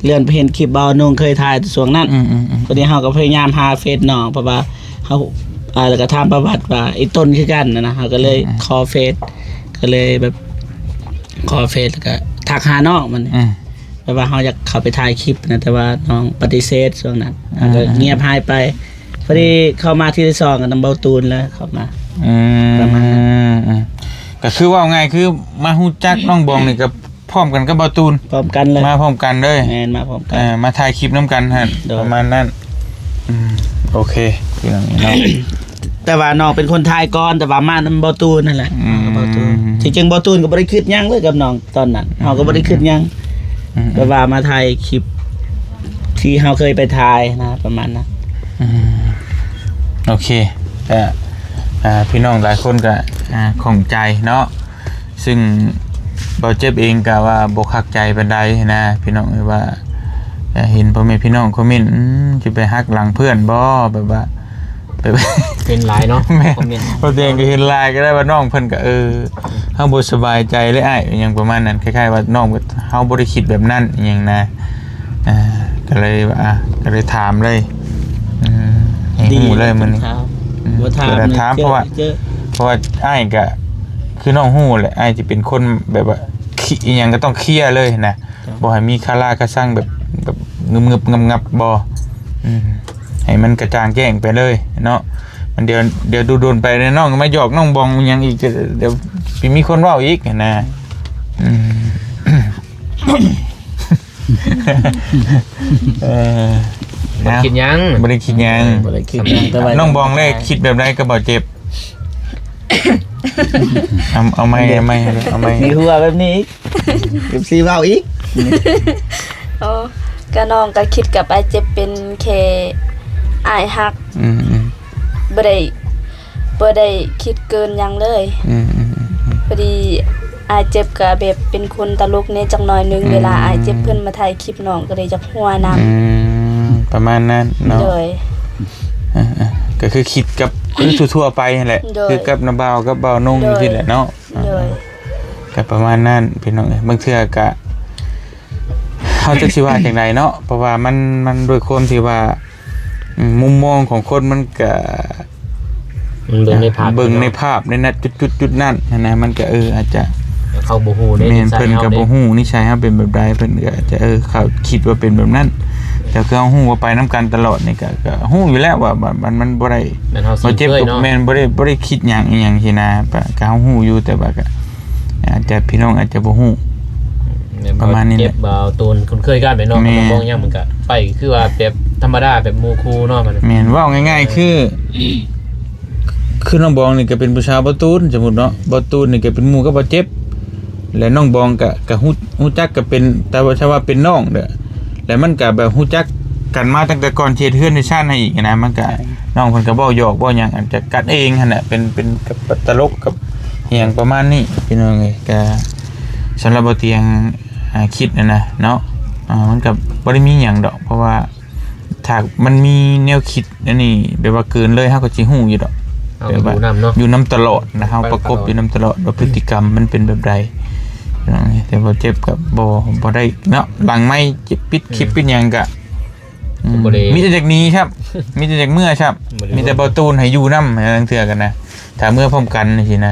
ເລື່ອນໄປເຫັນຄລິບບ່າວນົງເຄີຍຖ່າຍແຕ່ຊ່ວງນັ້ນ. ອືມໆໆ ພໍດີເຮົາກໍພະຍາຍາມຫາເຟສນ້ອງ ເພາະວ່າເຮົາ ອ່າ ແລ້ວກໍຖາມປະຫວັດວ່າອີ່ຕົນຄືກັນນະ ເຮົາກໍເລີຍ ອືມໆ ຂໍເຟສ ກໍເລີຍແບບຂໍເຟສ ແລ້ວກໍທັກຫານ້ອງມັນ ອືມ ແບບວ່າເຮົາຢາກເຂົ້າໄປຖ່າຍຄລິບນະ ແຕ່ວ່ານ້ອງປະຕິເສດຊ່ວງນັ້ນ ອ່າ ແລ້ວກໍງຽບຫາຍໄປ. ພໍດີເຂົ້າມາທີສອງກັບນຳເບົາຕູນແລ້ວເຂົ້າມາ ອືມ ປະມານນັ້ນ ອືມ ກໍຄືເວົ້າງ່າຍ ຄືມາຮູ້ຈັກນ້ອງບອງນີ້ກໍພ້ອມກັນກັບເບົາຕູນ ພ້ອມກັນເລີຍ ມາພ້ອມກັນເລີຍ. ແມ່ນ ມາພ້ອມກັນ ເອີ ມາຖ່າຍຄລິບນຳກັນຫັ້ນ ໂດຍ ປະມານນັ້ນ. ອືມ ໂອເຄ ພີ່ນ້ອງເນາະ ແຕ່ວ່ານ້ອງເປັນຄົນຖ່າຍກ່ອນ ແຕ່ວ່າມານຳເບົາຕູນຫັ້ນແຫຼະ ອືມ ເບົາຕູນ. ທີ່ຈິງເບົາຕູນກໍບໍ່ໄດ້ຄິດຫຍັງເລີຍກັບນ້ອງຕອນນັ້ນ ເຮົາກໍບໍ່ໄດ້ຄິດຫຍັງ ອືມ ແຕ່ວ່າມາຖ່າຍຄລິບທີ່ເຮົາເຄີຍໄປຖ່າຍນະ ປະມານນັ້ນ. ອືມ ໂອເຄ ກໍ ອ່າ ພີ່ນ້ອງຫຼາຍຄົນກໍ ອ່າ ຂ້ອງໃຈເນາະ ຊຶ່ງເບົາເຈັບເອງກໍວ່າບໍ່ຄັກໃຈປານໃດນະ ພີ່ນ້ອງເອີຍ ວ່າ ເຫັນພໍ່ແມ່ພີ່ນ້ອງຄອມເມັນ ອືມ ຊິໄປຫັກຫຼັງເພື່ອນບໍ່ ແບບວ່າ ແບບ ເຫັນຫຼາຍເນາະ ແມ່ນ ຄອມເມັນ ເພາະຕົວເອງກໍເຫັນຫຼາຍ ກໍໄດ້ວ່ານ້ອງເພິ່ນກໍ ເອີ ເຮົາບໍ່ສະບາຍໃຈເລີຍອ້າຍ ອີ່ຫຍັງປະມານນັ້ນ ຄ້າຍໆວ່ານ້ອງ ເຮົາບໍ່ໄດ້ຄິດແບບນັ້ນ ອີ່ຫຍັງນະ ອ່າ ກໍເລີຍວ່າ ອ່າ ກໍເລີຍຖາມເລີຍ ອືມ ໃຫ້ຮູ້ເລີຍມື້ນີ້ ອືມ ບໍ່ຖາມ ກໍຖາມ ເພາະວ່າ ເພາະວ່າອ້າຍກໍຄືນ້ອງຮູ້ແຫຼະ ອ້າຍຈະເປັນຄົນແບບວ່າ ອີ່ຫຍັງກໍຕ້ອງເຄລຍເລີຍນະ ບໍ່ໃຫ້ມີຄາລາຄາຊັງແບບ ແບບງຶບໆ ງັບໆ ບໍ່ ອືມ ໃຫ້ມັນກະຈ່າງແຈ້ງໄປເລີຍເນາະ ມັນດຽວ ດຽວດົນໆ ໄປ ນ້ອງມາຫຍອກນ້ອງບອງອີ່ຫຍັງອີກ ດຽວຊິມີຄົນເວົ້າອີກຫັ້ນນະ ອືມ ເອີ ບໍ່ໄດ້ຄິດຫຍັງ ບໍ່ໄດ້ຄິດຫຍັງ ບໍ່ໄດ້ຄິດຫຍັງ ແຕ່ວ່ານ້ອງບອງໄດ້ຄິດແບບໃດກັບເບົາເຈັບ? ເອົາ ເອົາໄມ ເອົາໄມ ເອົາໄມ ມີຫົວແບບນີ້ອີກ ເອັຟຊີເວົ້າອີກ ໂອ້ ກະນ້ອງກະຄິດກັບອ້າຍເຈັບເປັນແຄ່ອ້າຍຮັກ ອືມໆ ບໍ່ໄດ້ ບໍ່ໄດ້ຄິດເກີນຫຍັງເລີຍ ອືມໆໆ ພໍດີອ້າຍເຈັບກະແບບເປັນຄົນຕະຫຼົກແດ່ຈັກໜ້ອຍໜຶ່ງ ອືມ ເວລາອ້າຍເຈັບເພິ່ນມາຖ່າຍຄລິບນ້ອງກະເລີຍຢາກຫົວນຳ ອືມ ປະມານນັ້ນເນາະ ໂດຍ ອ່າໆ ກະຄືຄິດກັບ ຄືທົ່ວໆ ໄປຫັ້ນແຫຼະ ໂດຍ ຄືກັບນ້າບ່າວກັບບ່າວນົງ ໂດຍ ຈັ່ງຊີ້ແຫຼະເນາະ ໂດຍ ອ່າ ກະປະມານນັ້ນພີ່ນ້ອງເອີຍ ບາງເທື່ອກະ ເຮົາຈັກຊິວ່າຈັ່ງໃດເນາະ ເພາະວ່າມັນ ມັນດ້ວຍຄວາມທີ່ວ່າ ອືມ ມຸມມອງຂອງຄົນມັນກະ ມັນເບິ່ງໃນພາບ ເບິ່ງໃນພາບ ເນາະ ໃນນັ້ນ ຈຸດໆ ຈຸດນັ້ນຫັ້ນນະ ມັນກະ ເອີ ອາດຈະ ເຂົາບໍ່ຮູ້ເດ້ ແມ່ນ ນິໄສເພິ່ນກະ ເຮົາ ບໍ່ຮູ້ນິໄສເຮົາເປັນແບບໃດ ເພິ່ນກະອາດຈະ ເອີ ເຂົາຄິດວ່າເປັນແບບນັ້ນ ແຕ່ຄືເຮົາຮູ້ວ່າໄປນຳກັນຕະຫຼອດນີ້ກະ ກະຮູ້ຢູ່ແລ້ວວ່າ ວ່າມັນ ມັນບໍ່ໄດ້ ແມ່ນເຮົາຊິເຄີຍເນາະ ແມ່ນ ບໍ່ໄດ້ ບໍ່ໄດ້ຄິດຫຍັງອີ່ຫຍັງຊີ້ນະ ກະເຮົາຮູ້ຢູ່ ແຕ່ວ່າກະ ອາດຈະ ພີ່ນ້ອງອາດຈະບໍ່ຮູ້ ແມ່ນ ປະມານນີ້ແຫຼະ ເຈັບບ່າວຕູນຄຸ້ນເຄີຍກັນແມ່ນເນາະ ແມ່ນ ບາງຢ່າງມັນກະໄປຄືວ່າແບບທຳມະດາ ແບບໝູ່ຄູ່ເນາະ ມັນ ແມ່ນ ເວົ້າງ່າຍໆ ຄື ຄືນ້ອງບອງນີ້ກະເປັນຜູ້ສາວບ່າວຕູນ ສົມມຸດເນາະ ບ່າວຕູນນີ້ກະເປັນໝູ່ກັບບ່າວເຈັບ ແລະ ນ້ອງບອງກະ ກະຮູ້ ຮູ້ຈັກກະເປັນ ແຕ່ວ່າ ຖ້າວ່າເປັນນ້ອງເດີ ແລະ ມັນກະແບບຮູ້ຈັກກັນມາຕັ້ງແຕ່ກ່ອນຊິເຮັດເຮືອນເຮັດຊານໃຫ້ອີກນະ ມັນກະ ໃຊ່ ນ້ອງເພິ່ນກະເວົ້າຫຍອກເວົ້າຫຍັງ ອາດຈະກັນເອງຫັ້ນແຫຼະ ເປັນ ເປັນກະຕະຫຼົກກັບອີ່ຫຍັງປະມານນີ້ ພີ່ນ້ອງເອີຍ ກະ ສຳລັບບ່າວຕຽງ ອ່າ ຄິດຫັ້ນນະເນາະ ອ່າ ມັນກະບໍ່ໄດ້ມີຫຍັງດອກ ເພາະວ່າ ຖ້າມັນມີແນວຄິດອັນນີ້ແບບວ່າເກີນເລີຍ ເຮົາກໍຊິຮູ້ຢູ່ດອກ ເຮົາກໍຢູ່ນຳເນາະ ແບບວ່າຢູ່ນຳຕະຫຼອດນະ ເຮົາປະກົບຢູ່ນຳຕະຫຼອດວ່າພຶດຕິກຳມັນເປັນແບບໃດ ພີ່ນ້ອງເອີຍ ແຕ່ບໍ່ເຈັບກໍບໍ່ ບໍ່ໄດ້ເນາະ ຫຼັງໄມປິດຄລິບ ອືມ ປິດຫຍັງກໍ ອືມ ບໍ່ໄດ້ ມີແຕ່ຢາກໜີຊ້ຳ ມີແຕ່ຢາກເມືອຊ້ຳ ບໍ່ໄດ້ ມີແຕ່ບ່າວຕູນໃຫ້ຢູ່ນຳ ລາງເທື່ອກໍນະ ຖ້າເມືອພ້ອມກັນຈັ່ງຊີ້ນະ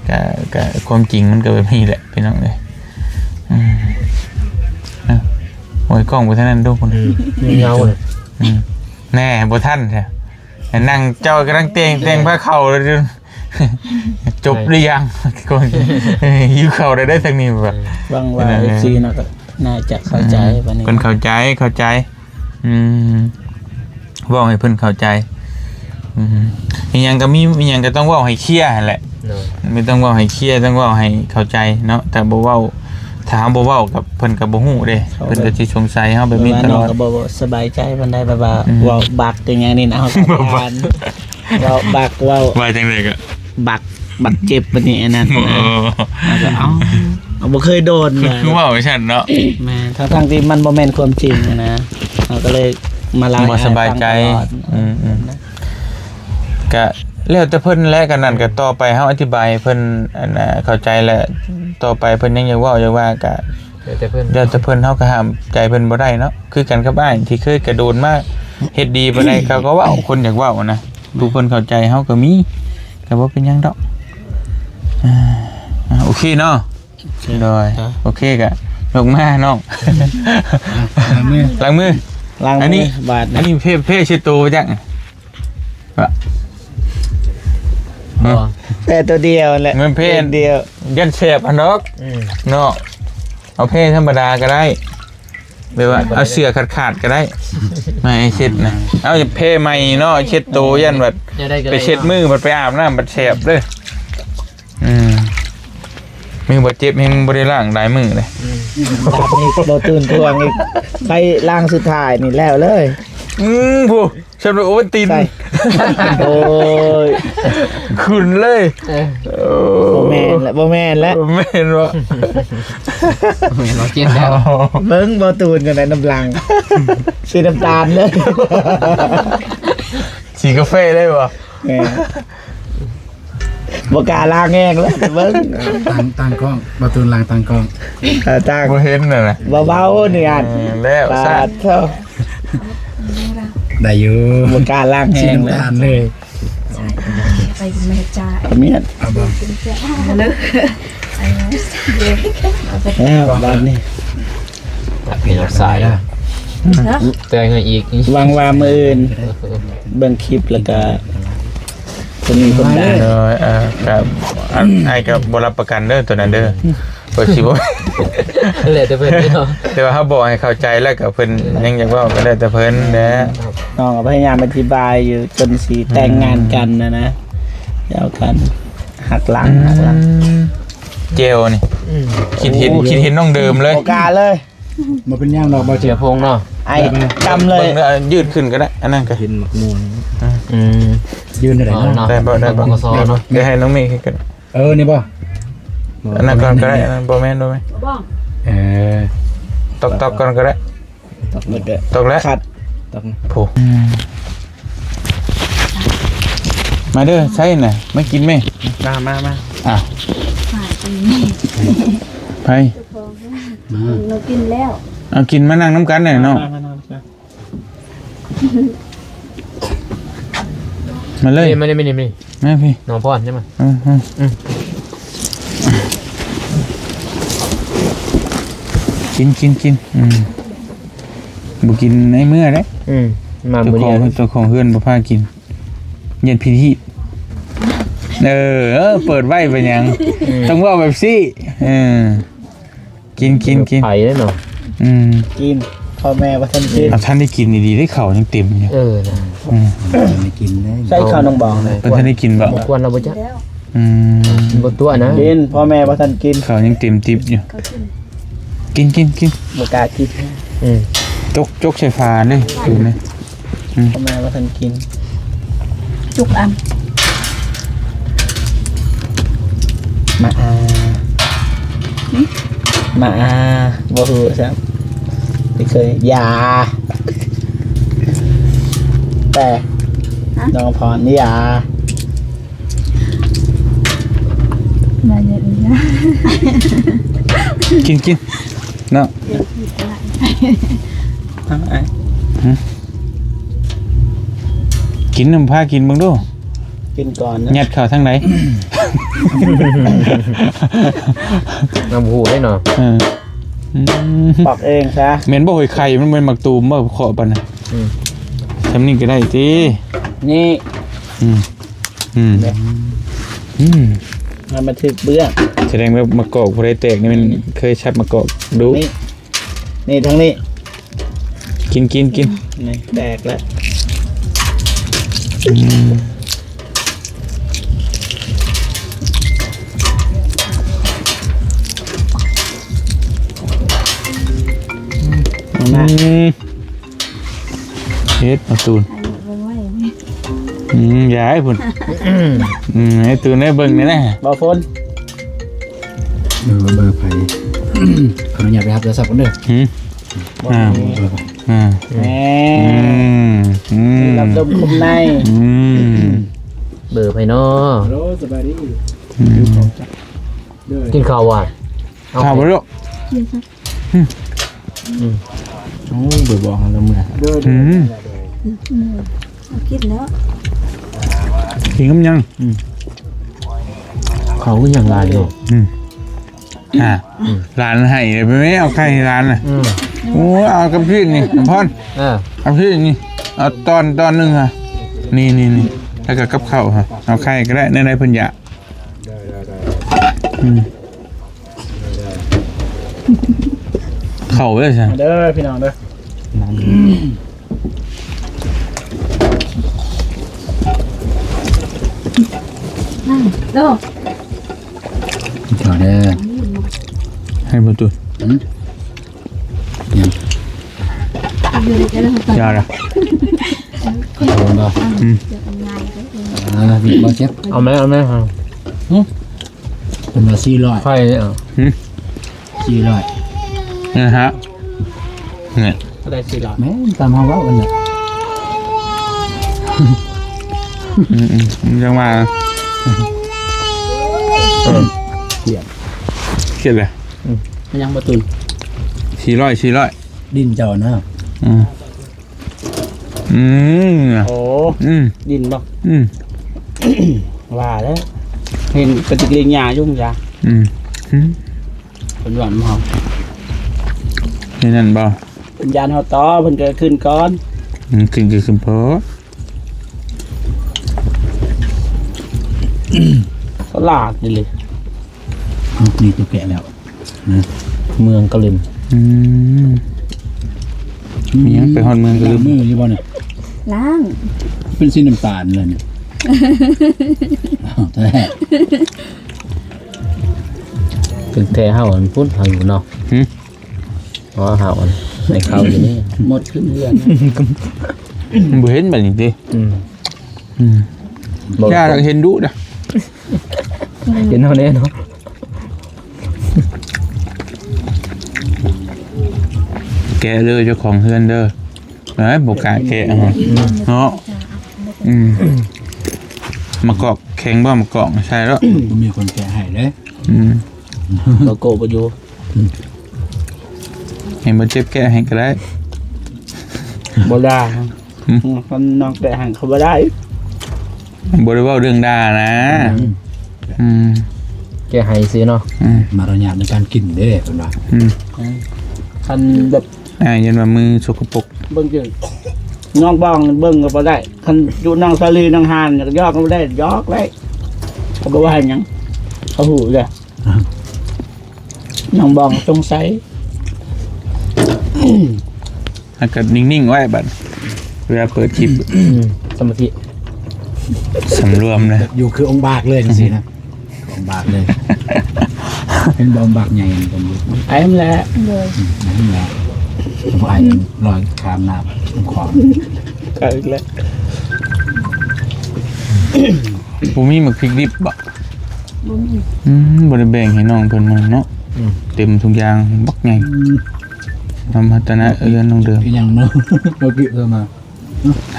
ກະ ກະຄວາມຈິງມັນກໍແບບນີ້ແຫຼະ ພີ່ນ້ອງເອີຍ ອືມ ໂອ້ຍ ກ້ອງໄປທາງນັ້ນດູພຸ້ນ ອືມ ມີເງົາ ອືມ ແນ່ ບໍ່ທັນແທ້ ນັ່ງເຈົ້າກຳລັງແຕ່ງ ແຕ່ງຜ້າເຂົ້າແລ້ວ ຈົບຫຼືຍັງ ຫິວເຂົ້າໄດ້ ໄດ້ທາງນີ້ແບບ ຫວັງວ່າ ເອັຟຊີ ເນາະ ກໍໜ້າຈະເຂົ້າໃຈ ອືມ ບາດນີ້ ເພິ່ນເຂົ້າໃຈ ເຂົ້າໃຈ ອືມ ເວົ້າໃຫ້ເພິ່ນເຂົ້າໃຈ ອືມ ອີ່ຫຍັງກໍມີ ອີ່ຫຍັງກໍຕ້ອງເວົ້າໃຫ້ເຄລຍຫັ້ນແຫຼະ ໂດຍ ມີ ຕ້ອງເວົ້າໃຫ້ເຄລຍ ຕ້ອງເວົ້າໃຫ້ເຂົ້າໃຈເນາະ ຖ້າບໍ່ເວົ້າ ຖ້າເຮົາບໍ່ເວົ້າກັບເພິ່ນກໍບໍ່ຮູ້ເດ້ ເຂົາ ເພິ່ນກໍຊິສົງໄສເຮົາແບບນີ້ຕະຫຼອດ ແບບວ່ານ້ອງກໍບໍ່ສະບາຍໃຈປານໃດ ແບບວ່າ ອືມ ເວົ້າບັກອີ່ຫຍັງນີ້ນະ ເຮົາກໍຢ້ານ ເວົ້າບັກ ເວົ້າ ວ່າຈັ່ງໃດກໍ ບັກ ບັກເຈັບປານນີ້ອັນນັ້ນນະ ເຮົາກໍ ເອົ້າ ເຮົາບໍ່ເຄີຍໂດນ ຄື ຄືເວົ້າຈັ່ງຊັ້ນເນາະ ແມ່ນ ທັງໆ ທີ່ມັນບໍ່ແມ່ນຄວາມຈິງນະ ເຮົາກໍເລີຍມາເລົ່າ ບໍ່ສະບາຍໃຈ ໃຫ້ອ້າຍຟັງຕະຫຼອດ ອືມໆ ກະແລ້ວແຕ່ເພິ່ນແຫຼະ ກະນັ້ນ ກະຕໍ່ໄປເຮົາອະທິບາຍໃຫ້ເພິ່ນ ອັນນ່າ ເຂົ້າໃຈ ແລະ ຕໍ່ໄປເພິ່ນຍັງຢາກເວົ້າ ຢາກວ່າ ກະ ແລ້ວແຕ່ເພິ່ນ ແລ້ວແຕ່ເພິ່ນ ເຮົາກໍຫ້າມໃຈເພິ່ນບໍ່ໄດ້ເນາະ. ຄືກັນກັບອ້າຍທີ່ເຄີຍກະໂດນມາເຮັດດີປານໃດ ເຂົາກໍເວົ້າ ຄົນຢາກເວົ້ານະ ຜູ້ເພິ່ນເຂົ້າໃຈເຮົາກໍມີ ກໍບໍ່ເປັນຫຍັງດອກ. ອ່າ ໂອເຄເນາະ ໂດຍ ໂອເຄ ກະລົງມານ້ອງ ລ້າງມື ລ້າງມື ລ້າງມື ອັນນີ້ ບາດນີ້ ອັນນີ້ເພ ເພເຊັດໂຕໄປຈັກ ບໍ່ ເອີ ແພ້ຕົວດຽວແຫຼະ ແມ່ນແພ້ ດຽວ ຢ້ານແສບຫັ້ນດອກ ອືມ ເນາະ. ເອົາແພ້ທຳມະດາກໍໄດ້ ຫຼືວ່າເອົາເສື້ອຂາດໆກໍໄດ້ ມາໃຫ້ເຊັດນະ. ເອົາແພ້ໃໝ່ເນາະ ເຊັດໂຕ ຢ້ານວ່າ ແນວໃດກໍໄດ້ ໄປເຊັດມື ບັດໄປອາບນ້ຳບັດແສບເດີ້. ອືມ ມືບາດເຈັບແຮງ ບໍ່ໄດ້ລ້າງຫຼາຍມື້ເລີຍ. ອືມ ບາດນີ້ບໍ່ຕື່ນທວງອີກ ໄປລ້າງສຸດທ້າຍນີ້ແລ້ວເລີຍ. ອືມ ຜູ້ ຊັ້ນວ່າໂອວັນຕິນ ໂອ້ຍ ຂຶ້ນເລີຍ. ເອີ ໂອ້ ບໍ່ແມ່ນແຫຼະ ບໍ່ແມ່ນແຫຼະ ບໍ່ແມ່ນບໍ່ ບໍ່ແມ່ນບໍ່ ເຈັບແລ້ວ. ເບິ່ງບໍ່ຕູນກັນໄດ້ ນ້ຳຫຼັງ ສີນ້ຳຕານເລີຍ ສີກາເຟເລີຍບໍ່? ແມ່ນ ບໍ່ກ້າລ້າງແຮງແລ້ວ ເບິ່ງ ຕັ້ງ ຕັ້ງກ້ອງ ບໍ່ຕູນລ້າງຕັ້ງກ້ອງ ເອີ ຕັ້ງ ບໍ່ເຫັນນະ ເບົາໆ ນີ້ອັນ ເອີ ແລ້ວ ປາດໂທ ໄດ້ຢູ່ ບໍ່ກ້າລ້າງແຮງເລີຍ ໄປແມ່ຈ້າ ເມຍ ເອົາບໍ່ ເລີຍ ແລ້ວບາດນີ້ ເປັນສາຍ ແຕ່ງໃຫ້ອີກ ຫວັງວ່າມື້ອື່ນເບິ່ງຄລິບແລ້ວກະ ເພິ່ນມີຄວາມ ໂດຍ ເອີ ກະ ອັນ ອ້າຍກໍບໍ່ຮັບປະກັນເດີ້ ໂຕນັ້ນເດີ້ ເພິ່ນຊິບໍ່ ແລ້ວແຕ່ເພິ່ນເນາະ ແຕ່ວ່າເຮົາບອກໃຫ້ເຂົ້າໃຈ ແລ້ວກໍເພິ່ນຍັງຢາກເວົ້າ ກໍແລ້ວແຕ່ເພິ່ນແຫຼະ. ນ້ອງກໍພະຍາຍາມອະທິບາຍຢູ່ ຈົນຊິແຕ່ງງານກັນນະນະ ແລ້ວກັນ ຫັກຫຼັງ ອືມ ຫັກຫຼັງ ແຈ່ວນີ້ ອືມ ຄິດເຫັນ ໂອ້ ຄິດເຫັນນ້ອງເດີມເລີຍ ບໍ່ກ້າເລີຍ. ບໍ່ເປັນຫຍັງດອກ ບໍ່ເຈັບ ເຊື້ອໂພງເນາະ ໄອ້ ດຳເລີຍ ເບິ່ງເດີ ຢືດຂຶ້ນກໍໄດ້ ອັນນັ້ນກໍ ເຫັນໝາກມ່ວງ ອືມ ຢືນໄດ້ເນາະ ໄດ້ບໍ່ ໄດ້ບໍ່ ໝາກມ່ວງກໍຊອເນາະ ດຽວໃຫ້ນ້ອງເມເຮັດກໍໄດ້. ເອີ ນີ້ບໍ່ ອັນນັ້ນກ່ອນກໍໄດ້ ອັນນັ້ນບໍ່ແມ່ນ ບໍ່ແມ່ນ ເອີ ຕອກໆກ່ອນກໍໄດ້ ຕອກແລ້ວ ຕອກແລ້ວ ຂັດ ຕອກ ໂອ້ ອືມ ມາເດີ້ ໃຊ້ນະ ມາກິນແມ່ ມາ ມາ ມາ ອ້າວ ໃຜ ມາ ໜູກິນແລ້ວ ເອົາກິນ ມານັ່ງນຳກັນແຫຼະເນາະ ມາ ມາ ມາ ມາເລີຍ ນີ້ ມານີ້ ມານີ້ ມາພີ່ ນ້ອງພອນ ມາ ອືມ ອືມ ອືມ ກິນ ກິນ ກິນ ອືມ ບໍ່ກິນໃນເມື່ອເດ້ ອືມ ມາ ເຈົ້າ ມື້ ຂອງ ດຽວ ເຈົ້າຂອງເຮືອນບໍ່ພາກິນ ຢ້ານຜີຖີບ ເອີ ເອີ ເປີດໄວ້ເປັນຫຍັງ ອືມ ຕ້ອງເວົ້າແບບຊີ້ ເອີ ກິນ ກິນ ກິນ ໄປເນາະ ອືມ ກິນ ພໍ່ແມ່ບໍ່ທັນກິນ ອ່ະ ທັນໄດ້ກິນດີໆ ໄດ້ເຂົ້າຍັງເຕັມຢູ່ ເອີ ນະ ອືມ ບໍ່ໄດ້ກິນເລີຍ ໃສ່ເຂົ້າໜອງບອງເລີຍ ບໍ່ທັນໄດ້ກິນບໍ່ ບໍ່ຄວນລະບໍ່ຈັກ ອືມ ບໍ່ຕົວະນະ ກິນ ພໍ່ແມ່ບໍ່ທັນກິນ ເຂົ້າຍັງເຕັມຕິບຢູ່ ເຂົ້າກິນ ກິນ ກິນ ກິນ ບໍ່ກ້າກິນ ອືມ ຈົກ ຈົກໃສ່ຝາເດ້ ຄືນນີ້ ອືມ ພໍ່ແມ່ວ່າທ່ານກິນ ຈຸກອັນ ມາອາ ມາອາ ບໍ່ຮູ້ຊ້ຳ ບໍ່ເຄີຍ ຢາ ແຕ່ ຮະ ນ້ອງພອນ ຢາ ມາເຍອະນີ້ນະ ກິນ ກິນ ເນາະ ເອົາໄອ້ ຫຶ ກິນນຳ ພາກິນເບິ່ງດູ ກິນກ່ອນນະ ຍັດເຂົ້າທາງໃດ ນຳ ບໍ່ຮູ້ເດ້ເນາະ ເອີ ອືມ ປອກເອງຊະ ແມ່ນບໍ່? ເຮີ້ຍ ໄຂ່ມັນແມ່ນໝາກຕູມບໍ່? ເຄາະປານນັ້ນ ອືມ ທຳນີ້ກໍໄດ້ຕິ ນີ້ ອືມ ອືມ ອືມ ໃຫ້ມັນຖືກເບື້ອງ ສະແດງວ່າມະກອກຜູ້ໃດແຕກນີ້ແມ່ນເຄີຍສັບມະກອກດຸ ນີ້ ນີ້ທາງນີ້ ກິນ ກິນ ກິນ ນີ້ແຕກແລ້ວ ອືມ ມາ ອືມ ເຮັດ ອາຕູນ ອັນນີ້ເບິ່ງໄວ້ ອືມ ຢາໃຫ້ພຸ້ນ ອືມ ໃຫ້ຕູນໄດ້ເບິ່ງແດ່ນະ ບໍ່ຝົນ ເອີ ເບີໃຜ ຂໍອະນຸຍາດໄປຮັບໂທລະສັບກ່ອນເດີ ຫື ອ້າວ ເບີໃຜ ອືມ ແນ່ ອືມ ອືມ ລັບລົມຄົມໃນ ອືມ ເບີໃຜນໍ? ໂອ້ ສະບາຍດີ ອືມ ກິນເຂົ້າຫວາ? ເອົາເຂົ້າບໍ່ລູກ? ອືມ ອືມ ໂອ້ ບໍ່ບອກໃຫ້ລະເມືອ ອືມ ເອົາກິນແລ້ວ ກິນກັບຫຍັງ? ອືມ ເຂົ້າຄືຫຍັງຫຼາຍເນາະ ອືມ ອ່າ ອືມ ຫຼານໃຫ້ ໄປແມ່ເອົາໄຂ່ໃຫ້ຫຼານນະ ອືມ ໂອ້ຍ ເອົາກັບຊີ້ນນີ້ ອຳພອນ ເອີ ເອົາຊີ້ນນີ້ ເອົາຕອນ ຕອນໜຶ່ງຫັ້ນ ນີ້ໆໆ ແລ້ວກໍກັບເຂົ້າຫັ້ນ ເອົາໄຂ່ກໍໄດ້ ແນວໃດເພິ່ນຢາກ ອືມ ເຂົ້າເດ້ຊັ້ນ ມາເດີພີ່ນ້ອງເດີ ເຂົ້າເດີ ໃຫ້ບໍ່ຕຸນ ຫຍັງ ຢ່າລະ ເອົາບໍ່? ອືມ ອ່າ ມີບໍ່ເຈັບ ເອົາແມ່ ເອົາແມ່ ຫຶ ເພິ່ນວ່າສີ່ຮ້ອຍ ໄຂ່ເອົາ ຫຶ ສີ່ຮ້ອຍ ນະຮະ ນີ້ ເທົ່າໃດ ສີ່ຮ້ອຍ ແມ່ນຕາມເຮົາເວົ້າກັນແຫຼະ ອືມໆ ຍັງວ່າ ເອີ ຄຽດ ຄຽດເລີຍ ອືມ ມັນຍັງບໍ່ຕື່ນ ສີ່ຮ້ອຍ ສີ່ຮ້ອຍ ດິນເຈົ້ານະ ອືມ ອືມ ໂອ້ ອືມ ດິນບໍ່? ອືມ ວ່າແລ້ວ ເຫັນປະຕິກິລິຍາຢູ່ ຢາ ອືມ ອືມ ເພິ່ນວ່ານຳເຮົາ ເຮັດນັ້ນບໍ່? ເພິ່ນຢ້ານເຮົາຕໍ່ ເພິ່ນກໍຂຶ້ນກ່ອນ ອືມ ຂຶ້ນກໍຂຶ້ນພໍ ສະຫຼາດອີ່ຫຼີ ນີ້ຕົວແກະແລ້ວ ນະ ເມືອງກະລິມ ອືມ ມີຫຍັງໄປຮອດເມືອງກະລິມ ລ້າງມືຢູ່ບໍ່ນີ້? ລ້າງ ເປັນສີນ້ຳຕານເລີຍນີ້ ອ້າວ ແທ້ ເປັນແທ້ເຮົາອັນພຸ້ນ ເຮົາຢູ່ເນາະ ຫຶ ອໍ ເຮົາອັນໃນເຂົ້າຢູ່ນີ້ ໝົດຂຶ້ນເຮືອນ ບໍ່ເຫັນບັດນີ້ຕິ ອືມ ອືມ ຢ່າເຫັນດຸເດີ ເຫັນເຮົາແນ່ເນາະ ແກະເດີ ເຈົ້າຂອງເຮືອນເດີ ເອີຍ ບໍ່ກ້າແກະເນາະ ອືມ ມະກອກແຂງບໍ່ ມະກອກໃສ່ແລ້ວ ບໍ່ມີຄົນແກະໃຫ້ເດ້ ອືມ ບໍ່ໂກະບໍ່ຢູ່ ໃຫ້ບໍ່ເຈັບແກະໃຫ້ກໍໄດ້ ບໍ່ດ່າ ອືມ ຄັນນ້ອງແກະໃຫ້ກໍບໍ່ໄດ້ ບໍ່ໄດ້ເວົ້າເລື່ອງດ່ານະ ອືມ ອືມ ແກະໃຫ້ຊື່ເນາະ ອືມ ມາລະຍາດໃນການກິນເດ້ເພິ່ນວ່າ ອືມ ຄັນແບບ ອ້າຍຢ້ານວ່າມືສົກກະປົກ ເບິ່ງຈື່ ນ້ອງບອງເບິ່ງກໍບໍ່ໄດ້ ຄັນຢູ່ນ້ອງສາລີນ້ອງຫານກໍຢອກກໍບໍ່ໄດ້ ຢອກໄດ້ ເຂົາບໍ່ວ່າຫຍັງ ເຂົາຮູ້ເດ້ ນ້ອງບອງສົງໄສ ແລ້ວກໍນິ່ງໆໄວ້ບັດ ເວລາເປີດຄລິບ ອືມ ສະມາທິ ສຳລວມນະ ຢູ່ຄືອົງບາກເລີຍຈັ່ງຊີ້ນະ ອືມ ອົງບາກເລີຍ ເຫັນບໍ່ ອົງບາກໃຫຍ່ຕົວນີ້ ໄອ້ຫັ້ນແຫຼະ ໂດຍ ອືມ ໄອ້ຫັ້ນແຫຼະ ບໍ່ໄອ້ລອຍຂ້າມນ້ຳຂອງ ໄກອີກແລ້ວ ບໍ່ມີໝາກພິກດິບບໍ່? ບໍ່ມີ ອືມ ບໍ່ໄດ້ແບ່ງໃຫ້ນ້ອງເພິ່ນເນາະ ອືມ ເຕັມທຸກຢ່າງບັກໃຫຍ່ ອືມ ນຳພັດທະນາເອື້ອນນ້ອງເດີມ ອີຫຍັງເນາະ ບໍ່ກິດເລີຍມາ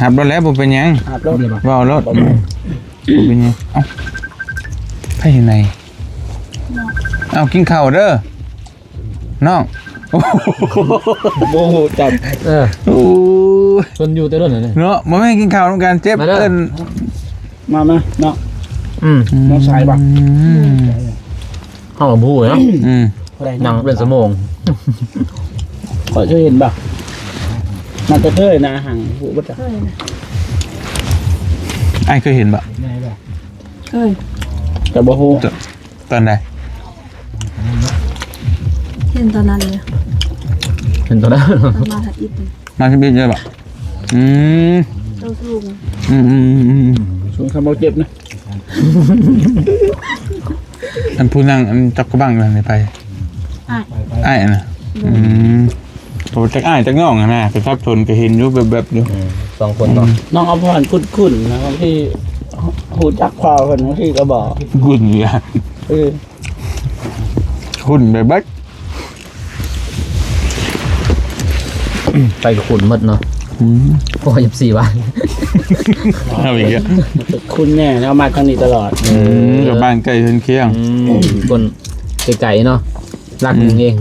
ຮັບໂລດແຫຼະ ບໍ່ເປັນຫຍັງ ຮັບໂລດ ເວົ້າໂລດ ບໍ່ເປັນຫຍັງ ບໍ່ເປັນຫຍັງ ເອົ້າ ໃຜໃນ ເອົ້າ ກິນເຂົ້າເດີ ນ້ອງ ບໍ່ຮູ້ຈັກ ເອີ ໂອ້ຍ ເພິ່ນຢູ່ແຕ່ດົນແລ້ວນີ້ ເນາະ ບໍ່ແມ່ນກິນເຂົ້ານຳກັນ ເຈັບ ມາເດີ ເອີ້ນ ມາ ມາ ເນາະ ອືມ ນ້ອງຊາຍບໍ່ ອືມ ເຮົາບໍ່ຮູ້ເນາະ ອືມ ນັ່ງເປັນຊົ່ວໂມງ ຂ້ອຍເຄີຍເຫັນບໍ່ ໜ້າຈະເຄີຍນະ ຫາງຮູ້ບໍ່ຈັກ ເຄີຍນະ ອ້າຍເຄີຍເຫັນບໍ່? ເຄີຍ ແຕ່ບໍ່ຮູ້ ຕອນໃດ? ເຫັນຕອນນັ້ນເລີຍ ເຫັນຕອນນັ້ນ ຕອນມາທຳອິດນີ້ ມາທຳອິດເລີຍບໍ່? ອືມ ໂຕສູງ ອືມໆໆໆ ສູງສ່ຳບໍ່ເຈັບນະ ອັນຜູ້ນັ່ງ ອັນຈັບກະບັງນັ້ນໃຜ? ອ້າຍ ອ້າຍນະ ອືມ ໂຕຈັກອ້າຍຈັກນ້ອງຫັ້ນນະ ໄປສັບສົນກໍເຫັນຢູ່ແວບໆຢູ່ ອືມ ສອງຄົນເນາະ ອືມ ນ້ອງອະພອນຄຸ້ນໆນະ ບາງທີຮູ້ຈັກພໍ່ເພິ່ນ ບາງທີກໍບໍ່ຄຸ້ນຢູ່ ເອີ ຫຸ່ນໄປເບິດ ໄປຂຸດໝົດເນາະ. ອືມ ໂອ້ຍ ເອັຟຊີບ້ານ ເອົາອີກແລ້ວ ຄຸນແນ່ ເຮົາມາທາງນີ້ຕະຫຼອດ. ອືມ ເອີ ກັບບ້ານໃກ້ເຮືອນຄຽງ. ອືມ ຄົນໄກໆເນາະ ຫຼັກ ອືມ ເອງ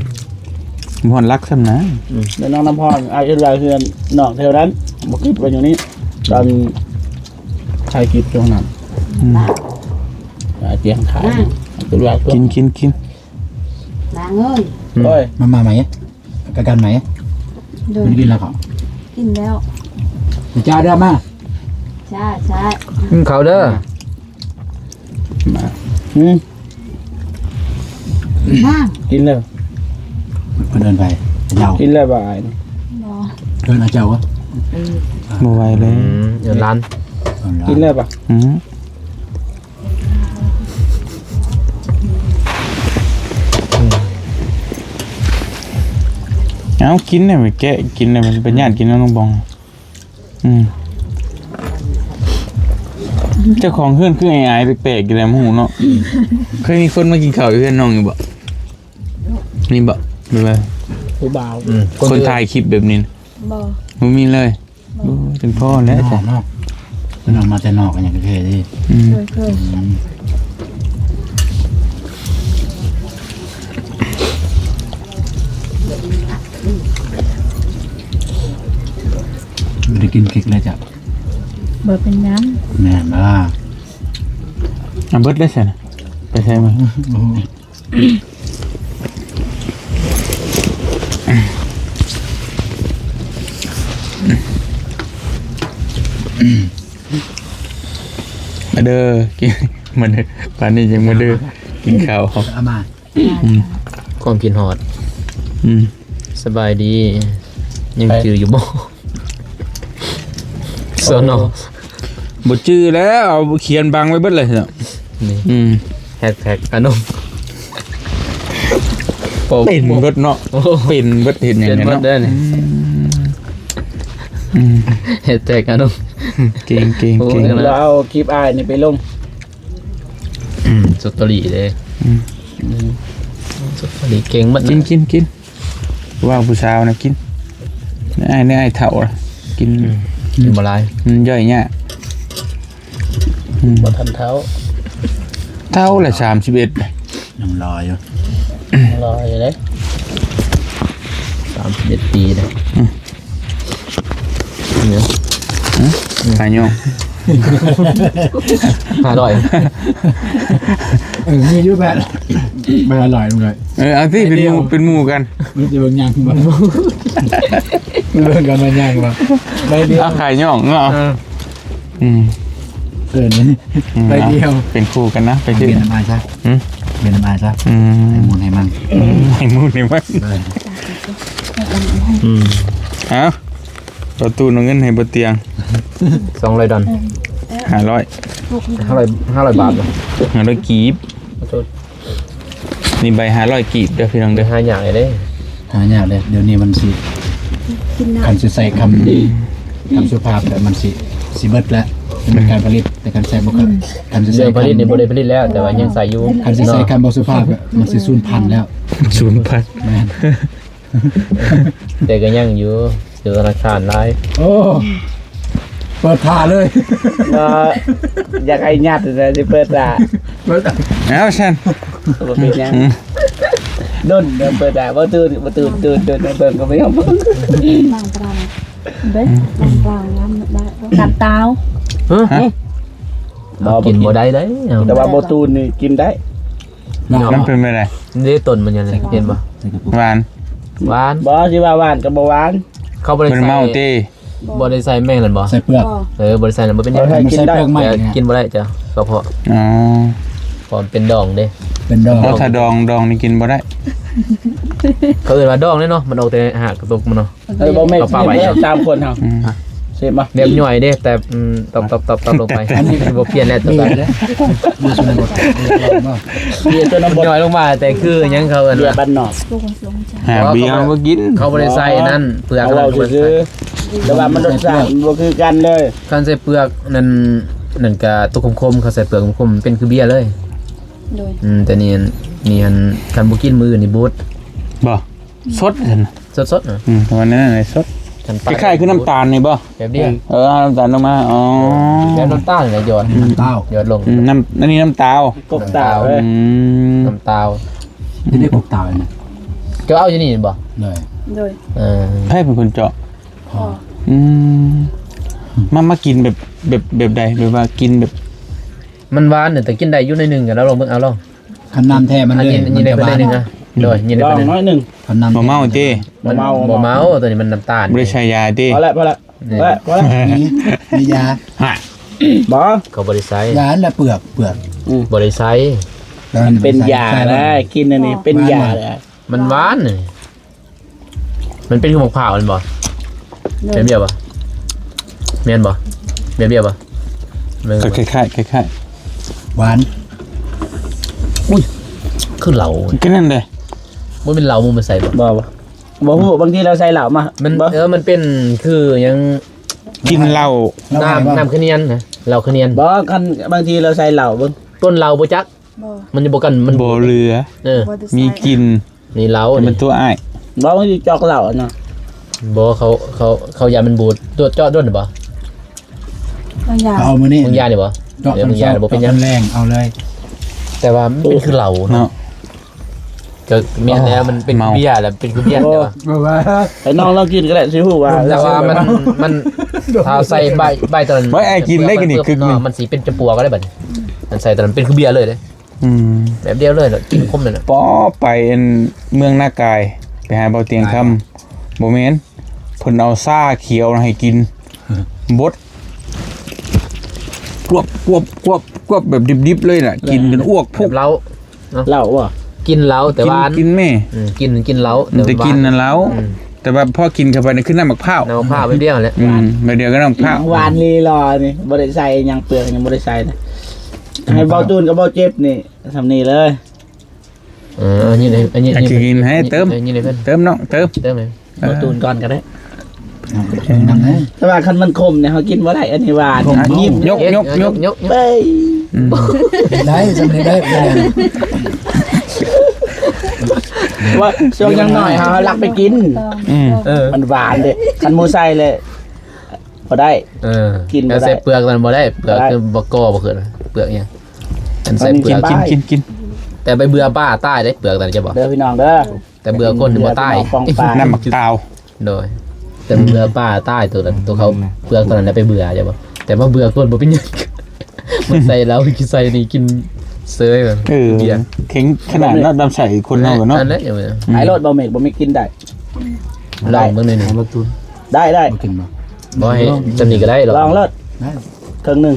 ບໍ່ຮອດຫຼັກຊ້ຳນະ. ອືມ ແລ້ວນ້ອງນ້ຳພອນ ອາ ເຮັດລາຍເຮືອນນອກແຖວນັ້ນ ບໍ່ເກັບໄວ້ຢູ່ນີ້ ຕອນຖ່າຍຄລິບຊ່ວງນັ້ນ. ອືມ ອາ ຕຽງຂາຍ ອືມ ເປັນວ່າ ກິນ ກິນ ກິນ ນາງເອີຍ. ອືມ ໂອ້ຍ ມາ ມາໃໝ່ ກະກັນໃໝ່ ໂດຍ ມັນກິນແລ້ວເຂົາ ກິນແລ້ວ ຈ້າເດີ ມາ ຈ້າ ຈ້າ ກິນເຂົ້າເດີ ມາ. ອືມ ນາງ ກິນແລ້ວ ເພິ່ນເອີ້ນໃຜ? ເຈົ້າ ກິນແລ້ວບໍ່ອ້າຍ? ບໍ່ ເອີ້ນອາເຈົ້າວະ? ເອີ ບໍ່ໄຫວແລ້ວ. ອືມ ເອີ້ນຫຼານ ເອີ້ນຫຼານ ກິນແລ້ວປະ? ອືມ ເອົາ ກິນແນ່ ໄປແກະກິນແນ່ ມັນເປັນຍາດກິນນຳນ້ອງບອງ. ອືມ ເຈົ້າຂອງເຮືອນຄືອາຍໆແປກໆຢູ່ແຫຼະ ບໍ່ຮູ້ເນາະ. ເຄີຍມີຄົນມາກິນເຂົ້າຢູ່ເຮືອນນ້ອງຢູ່ບໍ່? ມີບໍ່? ແບບວ່າ ຜູ້ບ່າວ ອືມ ຄົນ ຄົນຖ່າຍຄລິບແບບນີ້ ບໍ່ ບໍ່ມີເລີຍ. ບໍ່ ໂອ້ ຈັ່ງພໍແລ້ວ ພີ່ນ້ອງເນາະ ພີ່ນ້ອງມາແຕ່ນອກກໍຍັງເທ່ເດ້. ອືມ ເຄີຍ ເຄີຍ ອືມ ບໍ່ໄດ້ກິນເຄັກແລ້ວຈ້ະ ບໍ່ເປັນຫຍັງ. ແມ່ນບໍ່? ເອົາເບິດເລີຍຊັ້ນ ໄປໃສ່ມາ. ໂອ້ ມາເດີ ກິນ ມາເດີ ປານນີ້ຍັງມາເດີ ກິນເຂົ້າ ເອົາມາ. ອືມ ຄວາມຄິດຮອດ. ອືມ ສະບາຍດີ ຍັງຈື່ຢູ່ບໍ່? ສນ ບໍ່ຈື່ແລ້ວ ເອົາຂຽນບັງໄວ້ເບິດເລີຍເນາະ. ນີ້ ອືມ ແຮັດແທັກອານົງ ເປັນເບິດເນາະ. ໂອ້ ເປັນເບິດ ເຮັດຫຍັງເນາະ. ເປັນເບິດເດ້ນີ້. ອືມ ອືມ ແຮັດແທັກອານົງ ເກັ່ງໆໆ. ໂອ້ຍ ລາວເອົາຄລິບອ້າຍນີ້ໄປລົງ ອືມ ສະຕໍຣີເດ້. ອືມ ອືມ ສະຕໍຣີເກັ່ງໝົດ. ກິນ ກິນ ກິນ ຜູ້ບ່າວຜູ້ສາວນະກິນ ອ້າຍ ອ້າຍເຖົ້າລະກິນ. ອືມ ກິນບໍ່ຫຼາຍ ມັນຍ່ອຍຍາກ. ອືມ ບໍ່ທັນເຖົ້າ ເຖົ້າລະສາມສິບເອັດ ຍັງຫຼໍ່ຢູ່ ຍັງຫຼໍ່ຢູ່ເດ້ ສາມສິບເອັດປີເດ້. ອືມ ເນາະ ຮະ? ຂາຍຫຍ້ອງ ຫ້າຮ້ອຍ. ເອີ ມີຢູ່ແບບ ແບບຫ້າຮ້ອຍນຳເລີຍ. ເອີ ເອົາຕິ ເປັນໝູ່ ເປັນໝູ່ກັນ ມັນຊິເບິ່ງຫຍັງບໍ່ ເບິ່ງກັນວ່າຫຍັງບໍ່. ໄດ້ດຽວ ເອົາຂາຍຫຍ້ອງເນາະ. ເອີ ອືມ ເອີ ອືມ ໄປດຽວ ເປັນຄູ່ກັນນະ ໄປ ເປັນນຳອ້າຍຊະ. ຫືມ ເປັນນຳອ້າຍຊະ. ອືມ ໃຫ້ມູນໃຫ້ມັນ ອືມ ໃຫ້ມູນໃຫ້ມັນ. ເອີ ອືມ ເອົາ ປະຕູເອົາເງິນໃຫ້ບໍ່ຕຽງ ສອງຮ້ອຍດອນ ຫ້າຮ້ອຍ ຫ້າຮ້ອຍ ຫ້າຮ້ອຍບາດ ຫ້າຮ້ອຍກີບ. ນີ້ໃບຫ້າຮ້ອຍກີບເດີພີ່ນ້ອງເດີ. ຫາຍາກເດ້ ຫາຍາກເດ້ ດຽວນີ້ມັນຊິ ຄັນຊິໃຊ້ຄຳ ຄຳສຸພາບແລ້ວມັນຊິ ຊິເບິດແລ້ວ ເປັນການຜະລິດ. ແຕ່ຄັນໃຊ້ບໍ່ ຄັນຊິໃຊ້ ເລື່ອງຜະລິດນີ້ບໍ່ໄດ້ຜະລິດແລ້ວ ແຕ່ວ່າຍັງໃຊ້ຢູ່. ຄັນຊິໃຊ້ຄຳບໍ່ສຸພາບ ມັນຊິສູນພັນແລ້ວ ສູນພັນ. ແມ່ນ ແຕ່ກໍຍັງຢູ່ ຢູ່ທະນາຄານຫຼາຍ. ໂອ້ ເປີດຖ້າເລີຍ ວ່າຢາກໃຫ້ຍັດນະ ຊິເປີດຖ້າ. ເອົາຊັ້ນ ບໍ່ເປັນຫຍັງ ອືມ ດົນເດີ ເປີດຖ້າ ບໍ່ຕື່ນ ບໍ່ຕື່ນ ຕື່ນ ຕື່ນ ເບິ່ງກໍບໍ່ຍອມເບິ່ງ. ບາງປານເດ້ ບາງປານນຳໄດ້ ກັນຕາວ. ຮະ? ບໍ່ ກິນບໍ່ໄດ້ເດ້. ແຕ່ວ່າບໍ່ຕູນນີ້ກິນໄດ້. ມັນເປັນແບບໃດ? ເດ້ ຕົ້ນມັນຍັງເຫັນບໍ່? ຫວານ ຫວານ. ບໍ່ ຊິວ່າຫວານກໍບໍ່ຫວານ. ເຂົາບໍ່ໄດ້ໃສ່ ບໍ່ໄດ້ເມົາຕິ? ບໍ່ໄດ້ໃສ່ແມ່ນນັ້ນບໍ່? ໃສ່ເປືອກ. ເອີ ບໍ່ໄດ້ໃສ່ນັ້ນ ບໍ່ເປັນຫຍັງ. ໃສ່ເປືອກໄມ້ ແຕ່ກິນບໍ່ໄດ້ເຈົ້າ ກະເພາະ. ອໍ ເພາະມັນເປັນດອງເດ້ ເປັນດອງ. ເພາະຖ້າດອງ ດອງນີ້ກິນບໍ່ໄດ້. ເຂົາເອີ້ນວ່າດອງເດ້ເນາະ ມັນອອກແຕ່ຮາກກະຕົກມັນເນາະ. ເອີ ບໍ່ແມ່ນ ເອົາປາໄວ້ ສາມຄົນເຮົາ ອືມ ເສບມາ ແບບຍ່ອຍເດ້ ແຕ່ ອືມ ຕອບໆໆໆ ລົງໄປ. ອັນນີ້ບໍ່ປ່ຽນແລ້ວ ຕົວນັ້ນ ຢູ່ຊົນນະບົດ ຢູ່ຊົນນະບົດ ຍ່ອຍລົງມາ ແຕ່ຄືຫຍັງເຂົາເອີ້ນວ່າ ເບຍບ້ານນອກ ຫາເບຍມາກິນ. ເຂົາບໍ່ໄດ້ໃສ່ນັ້ນ ເປືອກ ເວົ້າຊື່ໆ ແຕ່ວ່າມັນລົດຊາດບໍ່ຄືກັນເລີຍ. ຄັນໃສ່ເປືອກນັ້ນ ນັ້ນກະຕົວຂົມໆ ເຂົາໃສ່ເປືອກຂົມໆ ເປັນຄືເບຍເລີຍ. ໂດຍ ອືມ ແຕ່ນີ້ ນີ້ຫັ້ນ ຄັນບໍ່ກິນມື້ອື່ນນີ້ບູດ. ບໍ່ ສົດຊັ້ນ ສົດໆ ອືມ ປະມານນັ້ນແຫຼະ ສົດ. ນ້ຳຕານ ຄ້າຍໆຄືນ້ຳຕານນີ້ບໍ່? ແບບດຽວ ເອີ ເອົານ້ຳຕານລົງມາ ອໍ ແບບນ້ຳຕານແຫຼະ ຢອດ ອືມ ຢອດລົງ ອືມ ນ້ຳ ອັນນີ້ນ້ຳຕາວ ກົກຕາວ ອືມ ນ້ຳຕາວ ທີ່ໄດ້ກົກຕາວນີ້ ເຈົ້າເອົາຢູ່ນີ້ບໍ່? ໂດຍ ໂດຍ ເອີ ໃຜເປັນຄົນເຈາະ? ພໍ່ ອືມ ມາ ມາກິນແບບ ແບບ ແບບໃດ? ແບບວ່າກິນແບບ ມັນຫວານ ແຕ່ກິນໄດ້ຢູ່ໜ້ອຍໜຶ່ງ ລອງເບິ່ງ ເອົາລອງ ຄັນນ້ຳແທ້ມັນເລີຍ ອັນນີ້ ອັນນີ້ໄດ້ ມັນຈະຫວານ ໜ້ອຍໜຶ່ງນະ ໂດຍ ອັນນີ້ໄດ້ ລອງໜ້ອຍໜຶ່ງ ຄັນນ້ຳ ບໍ່ເມົາຕິ ບໍ່ເມົາ ບໍ່ເມົາ ບໍ່ເມົາ ຕົວນີ້ມັນນ້ຳຕານ ບໍ່ໄດ້ໃຊ້ຢາຕິ ພໍແລ້ວ ພໍແລ້ວ ນີ້ ພໍແລ້ວ ມີ ມີຢາ ຮະ ບໍ່ ເຂົາບໍ່ໄດ້ໃຊ້ ຢາຫັ້ນລະເປືອກ ເປືອກ ອືມ ບໍ່ໄດ້ໃຊ້ ມັນເປັນຢານະ ກິນອັນນີ້ເປັນຢາ ມັນຫວານ ມັນເປັນຄືໝາກພ້າວແມ່ນບໍ່? ໂດຍ ແມ່ນເບຍບໍ່? ແມ່ນບໍ່? ແມ່ນເບຍບໍ່? ເບິ່ງ ຄ້າຍໆ ຄ້າຍໆ ຫວານ ອຸ້ຍ ຄືເຫຼົ້າ ຄືນັ້ນເດ້ ບໍ່ແມ່ນເຫຼົ້າ ບໍ່ແມ່ນໃສ່ບໍ່? ບໍ່ ບໍ່ ບໍ່ຮູ້ ບາງທີລາວໃສ່ເຫຼົ້າມາ ມັນ ບໍ່ ເອີ ມັນເປັນຄືຫຍັງ ກິນເຫຼົ້າ ນ້ຳ ນ້ຳຂະນຽນນະ ເຫຼົ້າຂະນຽນ ບໍ່ ຄັນບາງທີລາວໃສ່ເຫຼົ້າເບິ່ງ ຕົ້ນເຫຼົ້າບໍ່ຈັກ ບໍ່ ມັນຈະບໍ່ກັນ ມັນບໍ່ເຫຼືອ ເອີ ບໍ່ໄດ້ໃສ່ ມີກິ່ນ ນີ້ເຫຼົ້າ ແຕ່ມັນ ນີ້ ຕົວອ້າຍ ບໍ່ ມັນຊິຈອກເຫຼົ້ານະ ບໍ່ ເຂົາ ເຂົາ ເຂົາຢານມັນບູດ ຕົວເຈາະດ້ວນບໍ່? ບາງຢ່າງ ເອົາມື້ນີ້ ບາງຢ່າງນີ້ບໍ່? ເຈາະ ເອີ ບາງຢ່າງບໍ່ເປັນຫຍັງ ຕອນແລງເອົາເລີຍ ແຕ່ວ່າມັນເປັນຄືເຫຼົ້າເນາະ ເນາະ ກໍແມ່ນແລ້ວ ອໍ ມັນເປັນ ເມົາ ເບຍແລ້ວ ເປັນຄືເບຍ ໂອ້ ແລ້ວ ແລ້ວວ່າ ໃຫ້ນ້ອງລອງກິນກໍໄດ້ ຊິຮູ້ວ່າ ແຕ່ວ່າມັນ ມັນ ຖ້າໃສ່ໃບ ໃບຕອນນັ້ນ ໄວ້ອ້າຍກິນໄດ້ ກິນນີ້ ເປືອກມັນ ຄື ເນາະ ມັນຊິເປັນຈະປົວກໍໄດ້ບັດນີ້ ອັນໃສ່ຕອນນັ້ນເປັນຄືເບຍເລີຍເດ້ ອືມ ແບບດຽວເລີຍ ກິນຄົມນັ້ນນະ ປໍ້ ໄປອັນເມືອງນາກາຍ ໄປຫາເບົາຕຽງຄຳ ບໍ່ແມ່ນ ເພິ່ນເອົາຊາຂຽວໃຫ້ກິນ ບົດ ກວບ ກວບ ກວບ ກວບ ແບບດິບໆເລີຍນະ ກິນຈົນອ້ວກພຸກ ເຫຼົ້າ ເນາະ ເຫຼົ້າບໍ່? ກິນເຫຼົ້າແຕ່ຫວານ ກິນແມ່ ອືມ ກິນ ກິນເຫຼົ້າ ແຕ່ ແຕ່ກິນນັ້ນເຫຼົ້າ ອືມ ແຕ່ວ່າພໍກິນເຂົ້າໄປນີ້ຄືນ້ຳໝາກພ້າວ ນ້ຳໝາກພ້າວແບບດຽວແຫຼະ ອືມ ແບບດຽວກັບນ້ຳໝາກພ້າວ ຫວານລີລໍນີ້ ບໍ່ໄດ້ໃສ່ຫຍັງ ເປືອກຍັງບໍ່ໄດ້ໃສ່ນະ ໃຫ້ເບົາຕູນກັບເບົາເຈັບນີ້ ສ່ຳນີ້ເລີຍ ເອີ ອັນນີ້ ອັນນີ້ ອັນນີ້ກິນໃຫ້ເຕີມ ເຕີມນ້ອງ ເຕີມ ເຕີມເລີຍ ເອີ ເບົາຕູນກ່ອນກໍໄດ້ ແຕ່ວ່າຄັນມັນຂົມນີ້ເຮົາກິນບໍ່ໄດ້ ອັນນີ້ຫວານ ຍົກ ຍົກ ຍົກ ຍົກ ເອີຍ ອືມ ໄດ້ ສ່ຳນີ້ໄດ້ ວ່າຊ່ວງຍັງນ້ອຍເຮົາລັກໄປກິນ ອືມ ເອີ ມັນຫວານເດ້ ຄັນໝູ່ໃສ່ແລ້ວບໍ່ໄດ້ ເອີ ກິນບໍ່ໄດ້ ແຕ່ໃສ່ເປືອກນັ້ນບໍ່ໄດ້ ເປືອກຄືບໍ່ກໍບໍ່ເກີດ ເປືອກຫຍັງ ອັນໃສ່ເປືອກ ກິນ ກິນ ກິນ ແຕ່ໄປເບືອປາຕາຍເດ້ ເປືອກນັ້ນຈະບໍ່ ເດີພີ່ນ້ອງເດີ ແຕ່ເບືອຄົນບໍ່ຕາຍ ເບືອພີ່ນ້ອງປ້ອງປາ ນ້ຳໝາກຕາວ ໂດຍ ແຕ່ເບືອປາຕາຍ ຕົວນັ້ນ ຕົວເຂົາ ເປືອກຕົວນັ້ນໄດ້ໄປເບືອ ຈະບໍ່ ແຕ່ວ່າເບືອຄົນບໍ່ເປັນຫຍັງ ມັນໃສ່ເຫຼົ້າ ກິນໃສ່ນີ້ກິນເຊີຍ ເອີ ເບຍ ເຄັ່ງຂະໜາດເນາະ ລຳໄສ້ຄົນເຮົາເນາະ ອັນນັ້ນແຫຼະ ອືມ ໃຫ້ໂລດ ບໍ່ເມັກ ບໍ່ເມັກກິນໄດ້ ລອງເບິ່ງໜ້ອຍໜຶ່ງ ໄດ້ ໄດ້ ບໍ່ກິນບໍ່? ບໍ່ ໃຫ້ຊ່ຳນີ້ກໍໄດ້ ລອງ ລອງໂລດ ໄດ້ ເຄິ່ງໜຶ່ງ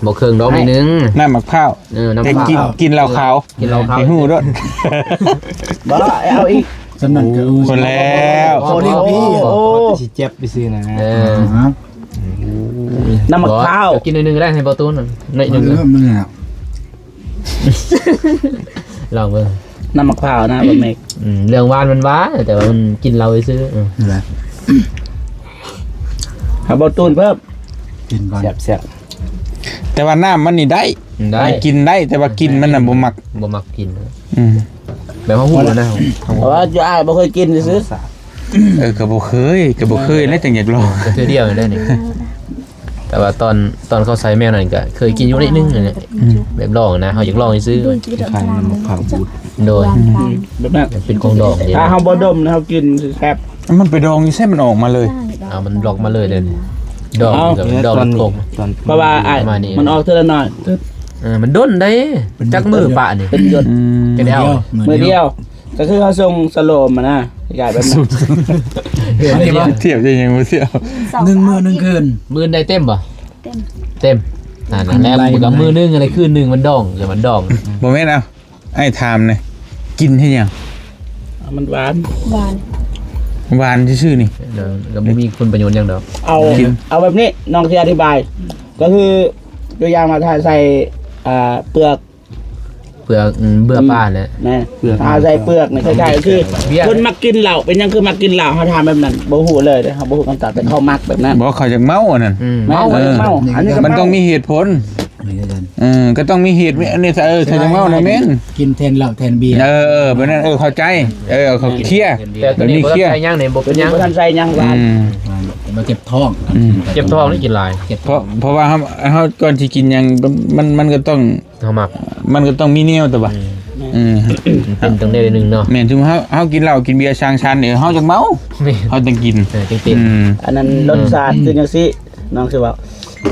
ບໍ່ເຄິ່ງດອກ ໜ້ອຍໜຶ່ງ ນ້ຳໝາກພ້າວ ເອີ ນ້ຳ ແຕ່ກິນ ພ້າວ ກິນເຫຼົ້າຂາວ ກິນເຫຼົ້າຂາວ ໃຫ້ຮູ້ໂລດ ບໍ່ ເອົາອີກ ສ່ຳນັ້ນກໍ ພໍແລ້ວ ພໍດີ ພໍດີ ໂອ້ ຊິເຈັບໄປຊື້ນະ ເອີ ຮະ ນ້ຳໝາກພ້າວ ກິນໜ້ອຍໜຶ່ງກໍໄດ້ ໃຫ້ເບົາຕູນໜ້ອຍໜຶ່ງ ເອີ ມັນແຫຼະ ລອງເບິ່ງ ນ້ຳໝາກພ້າວນະ ບໍ່ເມັກ ອືມ ເລື່ອງຫວານມັນຫວານ ແຕ່ວ່າມັນກິນເຫຼົ້າຊື່ໆ ອືມ ນັ້ນແຫຼະ ເອົາເບົາຕູນເພີ່ມ ກິນກ່ອນ ແຊບໆ ແຕ່ວ່ານ້ຳມັນນີ້ໄດ້ ໄດ້ ກິນໄດ້ ແຕ່ວ່າກິ່ນມັນນະບໍ່ມັກ ບໍ່ມັກກິນ ອືມ ແບບເຮົາຮູ້ນະ ເພາະວ່າອ້າຍບໍ່ເຄີຍກິນຊື່ໆ ເອີ ກໍບໍ່ເຄີຍ ກໍບໍ່ເຄີຍແລ້ວ ຈັ່ງຢາກລອງ ກໍເທື່ອດຽວນີ້ແຫຼະນີ້ ແຕ່ວ່າຕອນ ຕອນເຂົາໃສ່ແມວນັ້ນກໍເຄີຍກິນຢູ່ໜ້ອຍໜຶ່ງນັ້ນແຫຼະ ອືມ ແບບລອງນະ ເຮົາຢາກລອງຊື່ໆ ຄ້າຍໆນ້ຳໝາກພ້າວບູດ ໂດຍ ອືມ ແບບນັ້ນ ເປັນຂອງດອງເດ້ ຖ້າເຮົາບໍ່ດົມເຮົາກິນຊິແຊບ ມັນໄປດອງຢູ່ໃສ ມັນອອກມາເລີຍ ເອົາ ມັນດອກມາເລີຍເດ້ ດອງ ເອົ້າ ກໍເປັນດອງ ຕອນນີ້ ຂອງ ຕອນ ເພາະວ່າອ້າຍ ປະມານນີ້ ມັນອອກເທື່ອລະໜ້ອຍ ເອີ ມັນດົນເດ້ ເປັນ ຈັກມື້ປະນີ້ ເປັນດົນ ອືມ ແຕ່ດຽວ ມື້ດຽວ ກໍຄືເຮົາສົ່ງສະໂລມຫັ້ນນະ ຄ້າຍໆແບບນັ້ນ ທຽບໄດ້ຫຍັງບໍ່ທຽບ ໜຶ່ງມື້ໜຶ່ງຄືນ ມື້ໜຶ່ງໄດ້ເຕັມບໍ່? ເຕັມ ເຕັມ ນັ້ນແຫຼະ ມື້ໜຶ່ງ ມື້ໜຶ່ງ ຄືນໜຶ່ງມັນດອງ ແລ້ວມັນດອງ ບໍ່ແມ່ນ ເອົາ ອ້າຍຖາມແດ່ ກິນເຮັດຫຍັງ? ມັນຫວານ ຫວານ ຫວານຊື່ໆນີ້ ເອີ ກໍບໍ່ມີຄຸນປະໂຫຍດຫຍັງດອກ ເອົາ ກິນ ເອົາແບບນີ້ ນ້ອງຊິອະທິບາຍ ກໍຄື ຕົວຢ່າງວ່າ ຖ້າໃສ່ ອ່າ ເປືອກ ເປືອກ ອືມ ເບືອປາແຫຼະ ແມ່ນ ເປືອກ ຖ້າໃສ່ເປືອກນີ້ ຄ້າຍໆຄື ເບຍ ຄົນມັກກິນເຫຼົ້າ ເປັນຫຍັງຄືມັກກິນເຫຼົ້າ ເຮົາຖາມແບບນັ້ນ ບໍ່ຮູ້ເລີຍເດ້ ເຮົາບໍ່ຮູ້ຄຳຕອບ ແຕ່ເຂົາມັກແບບນັ້ນ ບໍ່ ເຂົາຢາກເມົາອັນນັ້ນ ເມົາ ເອີ ເມົາ ອັນນີ້ກໍ ມັນຕ້ອງມີເຫດຜົນ ເອີ ກໍຕ້ອງມີເຫດ ມີອັນນີ້ ເອີ ຖ້າຈະເວົ້ານະແມ່ນ ກິນແທນເຫຼົ້າແທນເບຍ ເອີ ແບບນັ້ນ ເອີ ເຂົ້າໃຈ ເອີ ເຂົາເຄຍ ແຕ່ໂຕນີ້ບໍ່ທັນໃສ່ຫຍັງນີ້ ບໍ່ເປັນຫຍັງ ບໍ່ທັນໃສ່ຫຍັງ ອືມ ບໍ່ເຈັບທ້ອງ ອືມ ເຈັບທ້ອງນີ້ກິນຫຼາຍ ເຈັບ ເພາະ ເພາະວ່າເຮົາ ເຮົາກ່ອນຊິກິນຫຍັງ ມັນ ມັນກໍຕ້ອງ ເຮົາມັກ ມັນກໍຕ້ອງມີແນວ ແຕ່ວ່າ ອືມ ເອີ ເປັນຕາງໃດໜຶ່ງເນາະ ແມ່ນ ສົມມຸດເຮົາ ເຮົາກິນເຫຼົ້າກິນເບຍສັງສັນນີ້ ເຮົາຈັກເມົາ ແມ່ນ ເຮົາຈັ່ງກິນ ເອີ ຈັ່ງເຕັມ ອືມ ອັນນັ້ນ ອືມ ລົດຊາດຄືຫຍັງຊີ້ ນ້ອງຊິເວົ້າ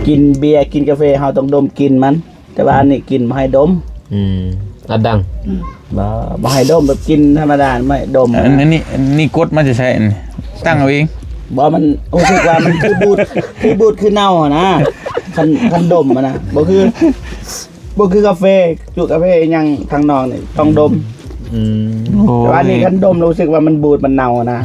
ກິນເບຍກິນກາເຟ ເຮົາຕ້ອງດົມກິ່ນມັນ ແຕ່ວ່າອັນນີ້ກິ່ນບໍ່ໃຫ້ດົມ ອືມ ອັດດັງ ອືມ ບໍ່ ບໍ່ໃຫ້ດົມ ແບບກິ່ນທຳມະດາ ບໍ່ໃຫ້ດົມ ອັນ ອັນນີ້ ອັນນີ້ກົດມາແຕ່ໃສ ອັນນີ້ຕັ້ງເອົາເອງ ບໍ່ ມັນຮູ້ສຶກວ່າມັນຄືບູດ ຄືບູດ ຄືເນົ່າຫັ້ນນະ ຄັນ ຄັນດົມຫັ້ນນະ ບໍ່ຄື ບໍ່ຄືກາເຟ ຈຸກາເຟອີ່ຫຍັງທາງນອກນີ້ຕ້ອງດົມ ອືມ ໂອ້ຍ ແຕ່ວ່ານີ້ຄັນດົມແລ້ວຮູ້ສຶກວ່າມັນບູດມັນເນົ່ານະ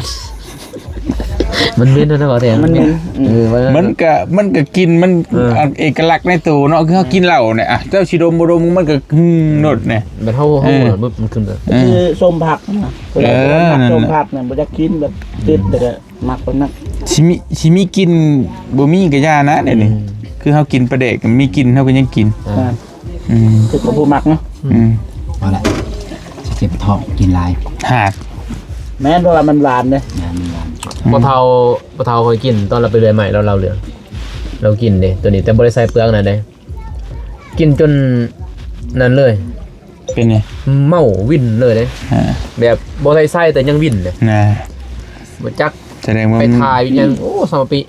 ມັນເໝັນນະ ເວົ້າແທ້ ມັນເໝັນ ອືມ ເອີ ມັນ ມັນກະ ມັນກະກິ່ນ ມັນ ເອີ ເອກະລັກໃນໂຕເນາະ ຄືເຮົາກິນເຫຼົ້ານີ້ ອ່ະ ເຈົ້າຊິດົມບໍ່ດົມ ມັນກະ ອືມ ໂລດນີ້ ແບບເຮົາ ເຮົາ ເອີ ມັນຄື ເອີ ຄືສົ້ມຜັກນະ ເອີ ສົ້ມຜັກນະ ບໍ່ຢາກກິນ ແບບຕິດ ແຕ່ກະ ມັກບໍ່ມັກ ຊິມີ ຊິມີກິ່ນ ບໍ່ມີກໍຢ່ານະ ດຽວນີ້ ອືມ ຄືເຮົາກິນປາແດກ ມີກິ່ນເຮົາກໍຍັງກິນ ອ່າ ອືມ ຄືເຂົາບໍ່ມັກເນາະ ອືມ ເອົາລະ ຊິເຈັບທ້ອງກິນຫຼາຍ ຫາກ ແມ່ນ ເພາະວ່າມັນຫວານເດ້ ແມ່ນ ມັນຫວານ ອືມ ພໍ່ເຖົ້າ ພໍ່ເຖົ້າຂ້ອຍກິນ ຕອນລາວໄປເລື່ອຍໄມ້ ລາວເລົ່າເລື່ອງ ລາວກິນເດ້ ໂຕນີ້ ແຕ່ບໍ່ໄດ້ໃສ່ເປືອກນະເດ້ ກິນຈົນນັ້ນເລີຍ ເປັນຫຍັງ? ເມົາວິນເລີຍເດ້ ອ່າ ແບບບໍ່ໄດ້ໃສ່ແຕ່ຍັງວິນເດ້ ນະ ບໍ່ຈັກ ສະແດງວ່າ ໄປຖ່າຍຫຍັງ ໂອ້ ສາມປີ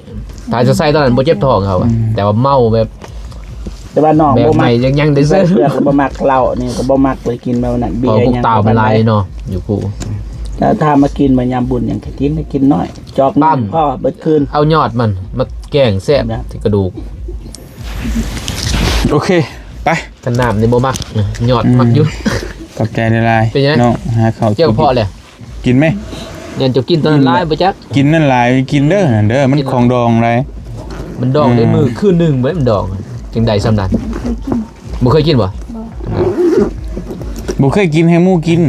ຖ້າຈະໃສ່ຕອນນັ້ນບໍ່ເຈັບທ້ອງເຂົາ ອືມ ແຕ່ວ່າເມົາແບບ ແຕ່ວ່ານ້ອງ ແບບ ບໍ່ມັກ ໃໝ່ຍັງ ຍັງໄດ້ເຊື່ອ ບໍ່ມັກເຫຼົ້ານີ້ ກໍບໍ່ມັກເລີຍ ກິນແບບນັ້ນ ເບຍຫຍັງ ເພາະພວກຕາວມັນຫຼາຍເນາະ ຢູ່ພູ ຖ້າ ຖ້າມາກິນມາຍາມບຸນຫຍັງກໍກິນ ກິນໜ້ອຍ ຈອກໜຶ່ງພໍເບິດຄືນ ເອົາຍອດມັນມາແກງແຊບ ນະ ທີ່ກະດູກ ໂອເຄ ໄປ ຄັນນ້ຳນີ້ບໍ່ມັກ ຍອດມັກຢູ່ ອືມ ຂອບໃຈຫຼາຍໆ ເປັນຫຍັງ ນ້ອງ ຫາເຂົ້າ ເຈົ້າພໍແລ້ວ ກິນໄໝ? ຢ້ານເຈົ້າກິນຕອນນັ້ນຫຼາຍບໍ່ຈັກ ກິນນັ້ນຫຼາຍ ກິນເດີ ນັ້ນເດີ ມັນຂອງດອງໃດ ມັນດອງໄດ້ ອືມ ມື້ຄືນໜຶ່ງເວີ້ຍ ມັນດອງ ຈຶ່ງໄດ້ຊ່ຳນັ້ນ ບໍ່ເຄີຍກິນບໍ່? ບໍ່ ບໍ່ເຄີຍກິນ ໃຫ້ໝູ່ກິນ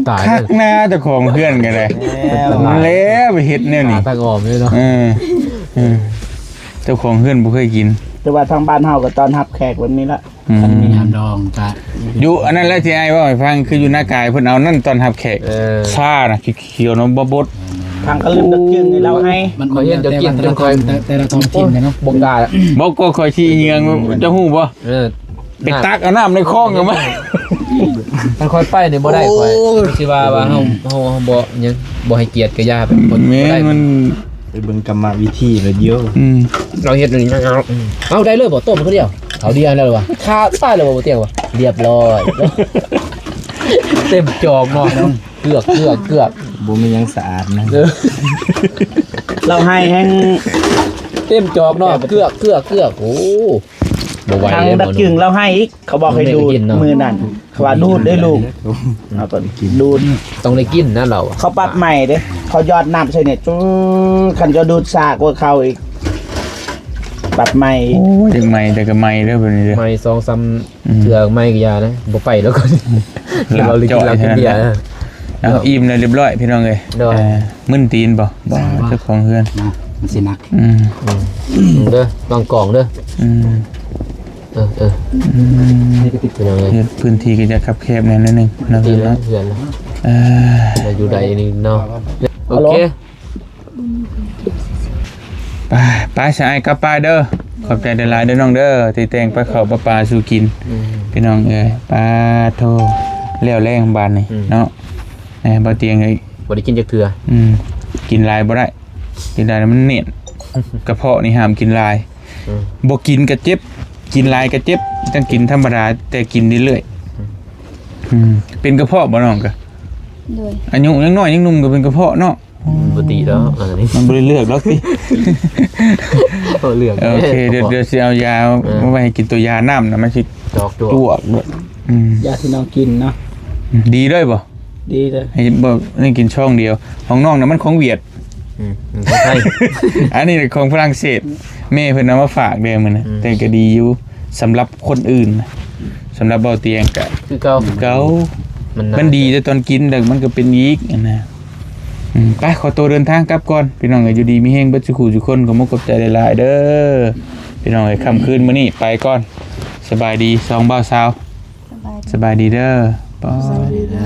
ຕາຍ ຄັກນາ ເຈົ້າຂອງເຮືອນກໍໄດ້ ແລ້ວ ແລ້ວໄປເຮັດແນວນີ້ ຕາຕັ້ງອອມເລີຍເນາະ ເອີ ເອີ ເຈົ້າຂອງເຮືອນບໍ່ເຄີຍກິນ ແຕ່ວ່າທາງບ້ານເຮົາກໍຕ້ອນຮັບແຂກແບບນີ້ລະ ອືມ ຄັນມີຍາມດອງກະ ຢູ່ອັນນັ້ນແຫຼະທີ່ອ້າຍເວົ້າໃຫ້ຟັງ ຄືຢູ່ນາກາຍເພິ່ນເອົານັ້ນຕ້ອນຮັບແຂກ ເອີ ຊານະ ຂຽວໆເນາະ ບໍ່ບົດ ທາງກະລຶມຕັກຈຶ່ງໃນລາວໃຫ້ ມັນ ຂ້ອຍເຫັນເຈົ້າກິນຈົນຂ້ອຍ ແຕ່ ແຕ່ລະທ້ອງຖິ່ນເນາະ ບໍ່ກ້າ ບໍ່ກໍຂ້ອຍຊິເຍືອງ ເຈົ້າຮູ້ບໍ່? ເອີ ໄປຕັກເອົານ້ຳໃນຄອງກັນມາ ຄັນຂ້ອຍໄປນີ້ບໍ່ໄດ້ ຂ້ອຍຊິວ່າ ວ່າເຮົາ ເຮົາ ເຮົາບໍ່ຫຍັງ ບໍ່ໃຫ້ກຽດກະຢ່າ ແມ່ນ ມັນ ໄປເບິ່ງກຳມະວິທີລະດຽວ ອືມ ລອງເຮັດນີ້ ເອົາ ໄດ້ເລີຍບໍ່? ຕົ້ມຄືດຽວ ເຂົາດຽວແລ້ວວະ ຄາ ຕາຍແລ້ວບໍ່? ບໍ່ຕຽງວະ ລຽບລ້ອຍ ເຕັມຈອກເນາະ ເກືອກ ເກືອກ ເກືອກ ບໍ່ມີຫຍັງສະອາດນະ ເອີ ລາວໃຫ້ແຮງ ເຕັມຈອກເນາະ ເກືອກ ເກືອກ ເກືອກ ໂອ້ ບໍ່ໄຫວ ທາງດັກຈຶ່ງລາວໃຫ້ອີກ ເຂົາບອກໃຫ້ດູດມື້ນັ້ນ ເຂົາວ່າດູດເດ້ລູກ ເອົາໄປກິນ ດູດ ຕ້ອງໄດ້ກິນນະລາວ ເຂົາປັບໃໝ່ເດ້ ເຂົາຢອດນ້ຳໃສ່ນີ້ ຈຸ ຄັນເຈົ້າດູດຊ້າກວ່າເຂົາອີກ ປັບໃໝ່ ໂອ້ຍ ຈັ່ງໃໝ່ແຕ່ກໍໃໝ່ເດີບັດນີ້ເດີ ໃໝ່ສອງສາມ ອືມ ເທື່ອໃໝ່ກໍຢ່ານະ ບໍ່ໄປແລ້ວກໍ ລາບ ເຮົາເລີຍກິນເຫຼົ້າກິນເບຍ ເອົາ ອີ່ມແລ້ວລຽບຮ້ອຍພີ່ນ້ອງເອີຍ ໂດຍ ເອີ ມຶນຕີນບໍ່? ບໍ່ ເຈົ້າຂອງເຮືອນ ມັນຊິໜັກ ອືມ ອືມ ເດີ ວາງກອງເດີ ອືມ ເອີ ເອີ ອືມ ພີ່ນ້ອງເອີຍ ເຮັດພື້ນທີ່ກໍຈະຄັບແຄບແດ່ໜ້ອຍໜຶ່ງເນາະ ເຮືອນ ເອີ ຢູ່ໃດນີ້ເນາະ ໂອເຄ ໄປ ໄປຊະອ້າຍ ກັບໄປເດີ ຂອບໃຈຫຼາຍໆເດີນ້ອງເດີ ທີ່ແຕ່ງປາເຂົ້າປາປາສູ່ກິນ ອືມ ພີ່ນ້ອງເອີຍ ປາໂທ ແລ້ວແລງບາດນີ້ ອືມ ເນາະ ແໜ່ ບໍ່ຕຽງເອີຍ ບໍ່ໄດ້ກິນຈັກເທື່ອ ອືມ ກິນຫຼາຍບໍ່ໄດ້ ກິນຫຼາຍແລ້ວມັນແໜ້ນ ກະເພາະນີ້ຫ້າມກິນຫຼາຍ ອືມ ບໍ່ກິນກະເຈັບ ກິນຫຼາຍກະເຈັບ ຕ້ອງກິນທຳມະດາ ແຕ່ກິນເລື້ອຍໆ ອືມ ອືມ ເປັນກະເພາະບໍ່ນ້ອງກະ? ໂດຍ ອາຍຸຍັງນ້ອຍຍັງໜຸ່ມກະເປັນກະເພາະເນາະ ມັນບໍ່ດີດອກ ອັນນີ້ ມັນບໍ່ໄດ້ເລືອກດອກຕິ ເອີ ເລືອກ ໂອເຄ ດຽວ ດຽວຊິເອົາຢາ ເອີ ມາໄວ້ໃຫ້ກິນ ຕົວຢານ້ຳນະ ມັນຊິຈອກ ຈວກໂລດ ອືມ ຢາທີ່ນ້ອງກິນເນາະ ອືມ ດີເລີຍບໍ່? ດີເລີຍ ໃຫ້ບໍ່ໄດ້ກິນຊ່ອງດຽວ ຂອງນ້ອງນະມັນຂອງຫວຽດ ອືມ ຂອງໄທ ອັນນີ້ຂອງຝຣັ່ງເສດ ແມ່ເພິ່ນເອົາມາຝາກເດ້ມື້ນະ ອືມ ແຕ່ກະດີຢູ່ ສຳລັບຄົນອື່ນນະ ສຳລັບເບົາຕຽງກະຄືເກົ່າ ຄືເກົ່າ ມັນ ມັນດີແຕ່ຕອນກິນ ແລ້ວມັນກະເປັນອີກຫັ້ນນະ ອືມ ໄປ ຂໍໂຕເດີນທາງກັບກ່ອນ ພີ່ນ້ອງເອີຍ ຢູ່ດີມີແຮງເບິດສູ່ຄູ່ສູ່ຄົນ ຂໍຂອບໃຈຫຼາຍໆເດີ ພີ່ນ້ອງເອີຍ ຄ່ຳຄືນມື້ນີ້ໄປກ່ອນ ສະບາຍດີສອງບ່າວສາວ ສະບາຍດີ ສະບາຍດີເດີ. ປ້າ ສະບາຍດີເດີ.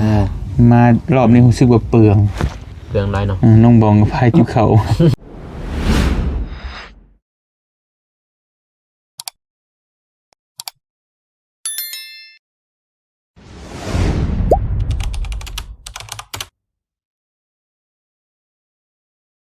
ມາຮອບນີ້ຮູ້ສຶກວ່າເປືອງ ເປືອງຫຼາຍເນາະ. ເອີ ນ້ອງບອງກັບພາຍຕິບເຂົ້າ